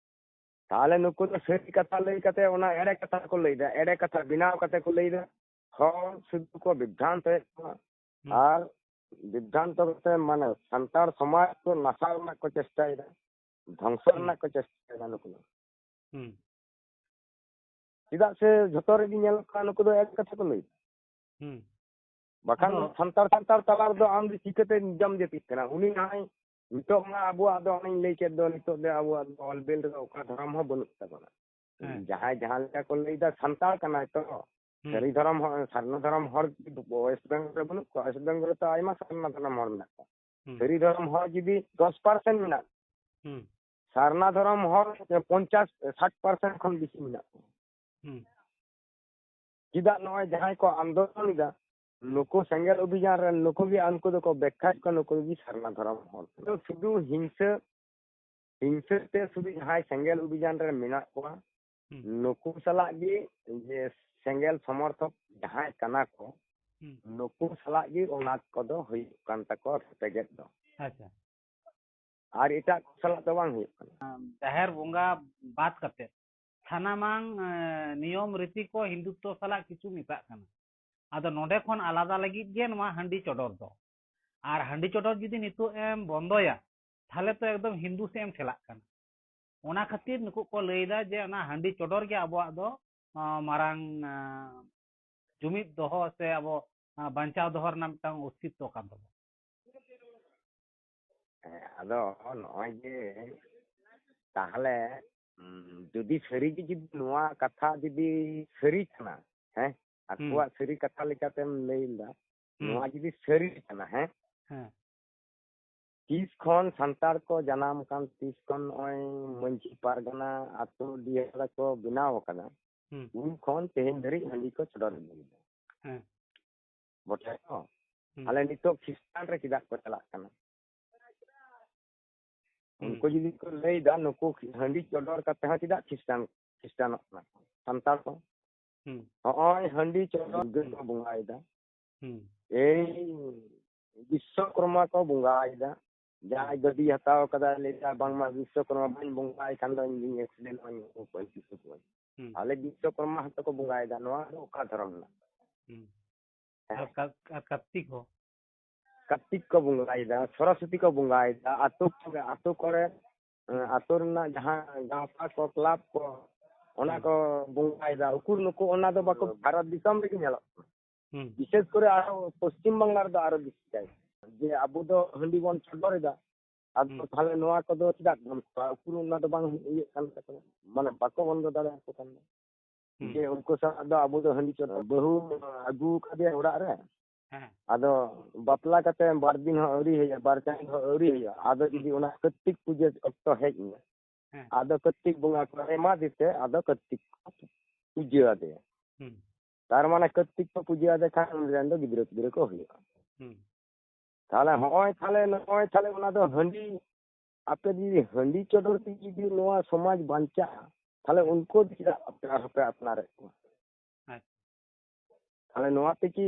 ᱛᱟᱦᱚᱞᱮ ᱱᱩᱠᱩ ᱫᱚ ᱥᱟᱹᱨᱤ ᱠᱟᱛᱷᱟ ᱞᱟᱹᱭ ᱠᱟᱛᱮ ᱚᱱᱟ ᱮᱲᱮ ᱠᱟᱛᱷᱟ ᱠᱚ ᱞᱟᱹᱭᱫᱟ, ᱮᱲᱮ ᱠᱟᱛᱷᱟ ᱵᱮᱱᱟᱣ ᱠᱟᱛᱮ ᱠᱚ ᱞᱟᱹᱭᱫᱟ᱾ ᱦᱚᱲ ᱥᱩᱫᱷᱩ ᱠᱚ ᱵᱤᱵᱷᱨᱟᱱᱛᱚᱭᱮᱫ ᱠᱚᱣᱟ᱾ ᱦᱩᱸ᱾ ᱟᱨ ᱵᱤᱵᱷᱨᱟᱱᱛᱚ ᱠᱟᱛᱮ, ᱢᱟᱱᱮ, ᱥᱟᱱᱛᱟᱲ ᱥᱚᱢᱟᱡᱽ ᱠᱚ ᱱᱟᱥᱟᱣ ᱨᱮᱱᱟᱜ ᱠᱚ ᱪᱮᱥᱴᱟᱭᱮᱫᱟ, ᱫᱷᱚᱝᱥᱚ ᱦᱩᱸ᱾ ᱨᱮᱱᱟᱜ ᱠᱚ ᱪᱮᱥᱴᱟᱭᱮᱫᱟ ᱱᱩᱠᱩ ᱫᱚ᱾ ᱦᱩᱸ᱾ ᱪᱮᱫᱟᱜ ᱥᱮ ᱡᱷᱚᱛᱚ ᱨᱮᱜᱮ ᱧᱮᱞᱚᱜ ᱠᱟᱱᱟ, ᱱᱩᱠᱩ ᱫᱚ ᱮᱲᱮ ᱠᱟᱛᱷᱟ ᱠᱚ ᱞᱟᱹᱭ᱾ ᱦᱩᱸ᱾ ᱵᱟᱠᱷᱟᱱ ᱟᱫᱚ ᱥᱟᱱᱛᱟᱲ, ᱥᱟᱱᱛᱟᱲ ᱛᱟᱞᱟ ᱨᱮᱫᱚ ᱟᱢ ᱫᱚ ᱪᱤᱠᱟᱹᱛᱮ ᱡᱚᱢ ᱡᱟᱹᱯᱤᱫ ᱠᱟᱱᱟ? ᱩᱱᱤ ᱱᱟᱦᱟᱭ ᱱᱤᱛᱚᱜ ᱢᱟ ᱟᱵᱚᱣᱟᱜ ᱫᱚ ᱚᱱᱮᱧ ᱞᱟᱹᱭ ᱠᱮᱫ ᱫᱚ, ᱱᱤᱛᱚᱜ ᱫᱚ ᱟᱵᱚᱣᱟᱜ ᱫᱚ ᱚᱞ ᱵᱤᱞ ᱨᱮᱫᱚ ᱚᱠᱟ ᱫᱷᱚᱨᱚᱢ ᱦᱚᱸ ᱵᱟᱹᱱᱩᱜ ᱛᱟᱵᱚᱱᱟ᱾ ᱦᱮᱸ᱾ ᱡᱟᱦᱟᱸᱭ ᱡᱟᱦᱟᱸ ᱞᱮᱠᱟ ᱠᱚ ᱞᱟᱹᱭᱫᱟ, ᱥᱟᱱᱛᱟᱲ ᱠᱟᱱᱟᱭ ᱛᱚ, ᱦᱩᱸ᱾ ᱥᱟᱹᱨᱤ ᱫᱷᱚᱨᱚᱢ ᱦᱚᱲ, ᱥᱟᱨᱱᱟ ᱫᱷᱚᱨᱚᱢ ᱦᱚᱲ ᱡᱩᱫᱤ West Bengal ᱨᱮ ᱵᱟᱹᱱᱩᱜ ᱠᱚᱣᱟ, West Bengal ᱨᱮ ᱛᱚ ᱟᱭᱢᱟ ᱥᱟᱨᱱᱟ ᱫᱷᱚᱨᱚᱢ ᱦᱚᱲ ᱢᱮᱱᱟᱜ ᱠᱚᱣᱟ᱾ ᱦᱩᱸ᱾ ᱥᱟᱹᱨᱤ ᱫᱷᱚᱨᱚᱢ ᱦᱚᱲ ᱡᱩᱫᱤ ᱫᱚᱥ percent ᱢᱮᱱᱟᱜ ᱠᱚᱣᱟ, ᱦᱩᱸ᱾ ᱥᱟᱨᱱᱟ ᱫᱷᱚᱨᱚᱢ ᱦᱚᱲ ᱯᱚᱧᱪᱟᱥ, ᱥᱟᱴ percent ᱠᱷᱚᱱ ᱵᱮᱥᱤ ᱢᱮᱱᱟᱜ ᱠᱚᱣᱟ᱾ ᱦᱩᱸ᱾ ᱪᱮᱫᱟᱜ ᱱᱚᱜᱼᱚᱭ ᱡᱟᱦᱟᱸᱭ ᱠᱚ ᱟᱱᱫᱳᱞᱚᱱ ᱮᱫᱟ, ᱱᱩᱠᱩ ᱥᱮᱸᱜᱮᱞ ᱚᱵᱷᱤᱡᱟᱱ ᱨᱮᱱ ᱱᱩᱠᱩ ᱜᱮ, ᱩᱱᱠᱩ ᱫᱚᱠᱚ ᱵᱮᱠᱠᱷᱟᱭᱮᱫ ᱠᱚᱣᱟ, ᱱᱩᱠᱩ ᱜᱮ ᱥᱟᱨᱱᱟ ᱫᱷᱚᱨᱚᱢ ᱦᱚᱲ᱾ ᱛᱚ ᱥᱩᱫᱷᱩ ᱦᱤᱝᱥᱟᱹ, ᱦᱤᱝᱥᱟᱹ ᱛᱮ ᱥᱩᱫᱷᱩ ᱡᱟᱦᱟᱸᱭ ᱥᱮᱸᱜᱮᱞ ᱚᱵᱷᱤᱡᱟᱱ ᱨᱮ ᱢᱮᱱᱟᱜ ᱠᱚᱣᱟ, ᱦᱩᱸ᱾ ᱱᱩᱠᱩ ᱥᱟᱞᱟᱜ ᱜᱮ, ᱡᱮ ᱥᱮᱸᱜᱮᱞ ᱥᱚᱢᱚᱨᱛᱷᱚᱠ ᱡᱟᱦᱟᱸᱭ ᱠᱟᱱᱟ ᱠᱚ, ᱦᱩᱸ᱾ ᱱᱩᱠᱩ ᱥᱟᱞᱟᱜ ᱜᱮ ᱚᱱᱟ ᱠᱚᱫᱚ ᱦᱩᱭᱩᱜ ᱠᱟᱱ ᱛᱟᱠᱚᱣᱟ ᱨᱮᱯᱮᱜᱮᱫ ᱫᱚ᱾ ᱟᱪᱪᱷᱟ᱾ ᱟᱨ ᱮᱴᱟᱜ ᱠᱚ ᱥᱟᱞᱟᱜ ᱫᱚ ᱵᱟᱝ ᱦᱩᱭᱩᱜ ᱠᱟᱱᱟ᱾ ᱡᱟᱦᱮᱨ ᱵᱚᱸᱜᱟ ᱵᱟᱫ ᱠᱟᱛᱮ ᱥᱟᱱᱟᱢᱟᱝ, ᱮ, ᱱᱤᱭᱚᱢ ᱨᱤᱛᱤ ᱠᱚ ᱦᱤᱱᱫᱩᱛᱛᱚ ᱥᱟᱞᱟᱜ ᱠᱤᱪᱷᱩ ᱢᱮᱥᱟᱜ ᱠᱟᱱᱟ᱾ ᱟᱫᱚ ᱱᱚᱰᱮ ᱠᱷᱚᱱ ᱟᱞᱟᱫᱟ ᱞᱟᱹᱜᱤᱫ ᱜᱮ ᱱᱚᱣᱟ ᱦᱟᱺᱰᱤ ᱪᱚᱰᱚᱨ ᱫᱚ᱾ ᱟᱨ ᱦᱟᱺᱰᱤ ᱪᱚᱰᱚᱨ ᱡᱩᱫᱤ ᱱᱤᱛᱚᱜ ᱮᱢ ᱵᱚᱱᱫᱚᱭᱟ, ᱛᱟᱦᱞᱮ ᱛᱚ ᱮᱠᱫᱚᱢ ᱦᱤᱱᱫᱩ ᱥᱮᱫ ᱮᱢ ᱴᱷᱮᱞᱟᱜ ᱠᱟᱱᱟ᱾ ᱚᱱᱟ ᱠᱷᱟᱹᱛᱤᱨ ᱱᱩᱠᱩ ᱠᱚ ᱞᱟᱹᱭᱫᱟ ᱡᱮ ᱚᱱᱟ ᱦᱟᱺᱰᱤ ᱪᱚᱰᱚᱨ ᱜᱮ ᱟᱵᱚᱣᱟᱜ ᱫᱚ, ᱟ, ᱢᱟᱨᱟᱝ, ᱟ, ᱡᱩᱢᱤᱫ ᱫᱚᱦᱚ ᱥᱮ ᱟᱵᱚ, ᱟ, ᱵᱟᱧᱪᱟᱣ ᱫᱚᱦᱚ ᱨᱮᱱᱟᱜ ᱢᱤᱫᱴᱟᱝ ᱚᱥᱛᱤᱛᱛᱚ ᱠᱟᱱ ᱛᱟᱵᱚᱱᱟ᱾ ᱦᱮᱸ, ᱟᱫᱚ ᱱᱚᱜᱼᱚᱭ ᱡᱮ ᱛᱟᱦᱞᱮ, ᱩᱸ, ᱡᱩᱫᱤ ᱥᱟᱹᱨᱤᱜᱮ, ᱡᱩᱫᱤ ᱱᱚᱣᱟ ᱠᱟᱛᱷᱟ ᱡᱩᱫᱤ ᱥᱟᱹᱨᱤ ᱠᱟᱱᱟ, ᱦᱮᱸ, ᱦᱩᱸ᱾ ᱟᱠᱚᱣᱟᱜ ᱥᱟᱹᱨᱤ ᱠᱟᱛᱷᱟ ᱞᱮᱠᱟᱛᱮᱢ ᱞᱟᱹᱭ ᱞᱮᱫᱟ, ᱦᱩᱸ᱾ ᱱᱚᱣᱟ ᱡᱩᱫᱤ ᱥᱟᱹᱨᱤ ᱠᱟᱱᱟ, ᱦᱮᱸ, ᱦᱮᱸ᱾ ᱛᱤᱥ ᱠᱷᱚᱱ ᱥᱟᱱᱛᱟᱲ ᱠᱚ ᱡᱟᱱᱟᱢ ᱠᱟᱱ, ᱛᱤᱥ ᱠᱷᱚᱱ ᱱᱚᱜᱼᱚᱭ ᱢᱟᱹᱡᱷᱤ ᱯᱟᱨᱜᱟᱱᱟ ᱟᱛᱳ ᱰᱤᱦᱟᱹ ᱠᱚ ᱵᱮᱱᱟᱣ ᱟᱠᱟᱫᱟ, ᱦᱩᱸ᱾ ᱩᱱ ᱠᱷᱚᱱ ᱛᱮᱦᱮᱧ ᱫᱷᱟᱹᱨᱤᱡ ᱦᱟᱺᱰᱤ ᱠᱚ ᱪᱚᱰᱚᱨ ᱤᱫᱤᱭᱮᱫᱟ᱾ ᱦᱮᱸ᱾ ᱵᱚᱴᱷᱮ ᱠᱚ᱾ ᱦᱩᱸ᱾ ᱛᱟᱦᱞᱮ ᱱᱤᱛᱚᱜ ᱠᱷᱨᱤᱥᱴᱟᱱ ᱨᱮ ᱪᱮᱫᱟᱜ ᱠᱚ ᱪᱟᱞᱟᱜ ᱠᱟᱱᱟ? ᱦᱩᱸ᱾ ᱩᱱᱠᱩ ᱡᱩᱫᱤ ᱠᱚ ᱞᱟᱹᱭ ᱮᱫᱟ, ᱱᱩᱠᱩ ᱦᱟᱺᱰᱤ ᱪᱚᱰᱚᱨ ᱠᱟᱛᱮ ᱦᱚᱸ ᱪᱮᱫᱟᱜ ᱠᱷᱨᱤᱥᱴᱟᱱ, ᱠᱷᱨᱤᱥᱴᱟᱱᱚᱜ ᱠᱟᱱᱟ ᱠᱚ ᱥᱟᱱᱛᱟᱲ ᱠᱚ? ᱦᱩᱸ᱾ ᱦᱚᱸᱜᱼᱚᱭ ᱦᱟᱺᱰᱤ ᱪᱚᱰᱚᱨ ᱜᱮ ᱠᱚ ᱵᱚᱸᱜᱟᱭᱮᱫᱟ᱾ ᱦᱩᱸ᱾ ᱮᱭ ᱵᱤᱥᱥᱚᱠᱨᱚᱢᱟ ᱠᱚ ᱵᱚᱸᱜᱟᱭᱮᱫᱟ᱾ ᱡᱟᱦᱟᱸᱭ ᱦᱩᱸ᱾ ᱜᱟᱹᱰᱤ ᱦᱟᱛᱟᱣ ᱠᱟᱫᱟᱭ, ᱞᱟᱹᱭᱫᱟ, "ᱵᱟᱝᱢᱟ ᱵᱤᱥᱥᱚᱠᱨᱚᱢᱟ ᱵᱟᱹᱧ ᱵᱚᱸᱜᱟᱭ ᱠᱷᱟᱱ ᱫᱚ ᱤᱧ ᱫᱩᱧ accident ᱚᱜᱼᱟ, ᱤᱧ ᱦᱚᱸ ᱵᱟᱹᱧ ᱠᱩᱥᱤ ᱠᱚᱣᱟ᱾" ᱦᱩᱸ᱾ ᱛᱟᱦᱞᱮ ᱵᱤᱥᱥᱚᱠᱨᱚᱢᱟ ᱦᱚᱸᱛᱚ ᱠᱚ ᱵᱚᱸᱜᱟᱭᱮᱫᱟ, ᱱᱚᱣᱟ ᱫᱚ ᱚᱠᱟ ᱫᱷᱚᱨᱚᱢ ᱨᱮᱱᱟᱜ? ᱦᱩᱸ᱾ ᱦᱮᱸ᱾ ᱟᱨ ᱠᱟ-, ᱟᱨ ᱠᱟᱨᱛᱤᱠ ᱦᱚᱸ? ᱠᱟᱨᱛᱤᱠ ᱠᱚ ᱵᱚᱸᱜᱟᱭᱮᱫᱟ, ᱥᱚᱨᱚᱥᱚᱛᱤ ᱠᱚ ᱵᱚᱸᱜᱟᱭᱮᱫᱟ, ᱟᱛᱳ ᱠᱚᱨᱮ, ᱟᱛᱳ ᱠᱚᱨᱮ, ᱦᱩᱸ᱾ ᱟᱛᱳ ᱨᱮᱱᱟᱜ ᱡᱟᱦᱟᱸ ᱜᱟᱶᱛᱟ ᱠᱚ, ᱠᱞᱟᱵᱽ ᱠᱚ, ᱚᱱᱟ ᱦᱩᱸ᱾ ᱠᱚ ᱵᱚᱸᱜᱟᱭᱮᱫᱟ᱾ ᱩᱠᱩᱨ ᱱᱩᱠᱩ ᱚᱱᱟ ᱫᱚ ᱵᱟᱠᱚ, ᱵᱷᱟᱨᱚᱛ ᱫᱤᱥᱚᱢ ᱨᱮᱜᱮ ᱧᱮᱞᱚᱜ ᱠᱟᱱᱟ᱾ ᱦᱩᱸ᱾ ᱵᱤᱥᱮᱥ ᱠᱚᱨᱮ ᱟᱨᱚ ᱯᱚᱥᱪᱤᱢ ᱵᱟᱝᱞᱟ ᱨᱮᱫᱚ ᱟᱨᱚ ᱵᱮᱥᱤ ᱠᱟᱭ, ᱡᱮ ᱟᱵᱚ ᱫᱚ ᱦᱟᱺᱰᱤ ᱵᱚᱱ ᱪᱚᱰᱚᱨ ᱮᱫᱟ, ᱟᱫᱚ ᱦᱩᱸ᱾ ᱛᱟᱦᱞᱮ ᱱᱚᱣᱟ ᱠᱚᱫᱚ ᱪᱮᱫᱟᱜ ᱵᱚᱱ ᱠᱚᱨᱟᱣᱟ? ᱩᱠᱩᱨ ᱚᱱᱟ ᱫᱚ ᱵᱟᱝ ᱤᱭᱟᱹᱜ ᱠᱟᱱ ᱛᱟᱠᱚᱣᱟ, ᱢᱟᱱᱮ ᱵᱟᱠᱚ ᱵᱚᱱᱫᱚ ᱫᱟᱲᱮᱭᱟᱠᱚ ᱠᱟᱱᱟ᱾ ᱦᱩᱸ᱾ ᱡᱮ ᱩᱱᱠᱩ ᱥᱟᱶ ᱫᱚ ᱟᱵᱚ ᱫᱚ ᱦᱟᱺᱰᱤ ᱪᱚᱰᱚᱨ, ᱵᱟᱹᱦᱩ ᱟᱹᱜᱩ ᱠᱟᱫᱮᱭᱟ ᱚᱲᱟᱜ ᱨᱮ, ᱦᱮᱸ᱾ ᱟᱫᱚ ᱵᱟᱯᱞᱟ ᱠᱟᱛᱮ ᱵᱟᱨ ᱫᱤᱱ ᱦᱚᱸ ᱟᱹᱣᱨᱤ ᱦᱩᱭᱩᱜᱼᱟ, ᱵᱟᱨ ᱪᱟᱸᱫᱚ ᱦᱚᱸ ᱟᱹᱣᱨᱤ ᱦᱩᱭᱩᱜᱼᱟ, ᱟᱫᱚ ᱦᱩᱸ᱾ ᱡᱩᱫᱤ ᱚᱱᱟ ᱠᱟᱹᱨᱛᱤᱠ ᱯᱩᱡᱟᱹ ᱚᱠᱛᱚ ᱦᱮᱡ ᱮᱱᱟ, ᱦᱮᱸ᱾ ᱟᱫᱚ ᱠᱟᱹᱨᱛᱤᱠ ᱵᱚᱸᱜᱟ ᱠᱚ ᱮᱢᱟᱫᱮ ᱛᱮ, ᱟᱫᱚ ᱠᱟᱹᱨᱛᱤᱠ ᱠᱚ ᱯᱩᱡᱟᱹ ᱟᱫᱮᱭᱟ᱾ ᱦᱩᱸ᱾ ᱛᱟᱨ ᱢᱟᱱᱮ ᱠᱟᱹᱨᱛᱤᱠ ᱠᱚ ᱯᱩᱡᱟᱹ ᱟᱫᱮ ᱠᱷᱟᱱ ᱩᱱᱤ ᱨᱮᱱ ᱫᱚ ᱜᱤᱫᱽᱨᱟᱹ ᱯᱤᱫᱽᱨᱟᱹ ᱠᱚ ᱦᱩᱭᱩᱜᱼᱟ᱾ ᱦᱩᱸ᱾ ᱛᱟᱦᱞᱮ ᱦᱚᱸᱜᱼᱚᱭ, ᱛᱟᱦᱞᱮ ᱱᱚᱜᱼᱚᱭ, ᱛᱟᱦᱞᱮ ᱚᱱᱟ ᱫᱚ ᱦᱟᱺᱰᱤ, ᱟᱯᱮ ᱡᱩᱫᱤ ᱦᱟᱺᱰᱤ ᱪᱚᱰᱚᱨ ᱛᱮ ᱡᱩᱫᱤ ᱱᱚᱣᱟ ᱥᱚᱢᱟᱡᱽ ᱵᱟᱧᱪᱟᱜᱼᱟ, ᱛᱟᱦᱞᱮ ᱩᱱᱠᱩ ᱫᱚ ᱪᱮᱫᱟᱜ ᱟᱯᱱᱟᱨ ᱦᱚᱸᱯᱮ ᱟᱯᱱᱟᱨᱮᱫ ᱠᱚᱣᱟ? ᱟᱪᱪᱷᱟ᱾ ᱛᱟᱦᱞᱮ ᱱᱚᱣᱟ ᱛᱮᱠᱤ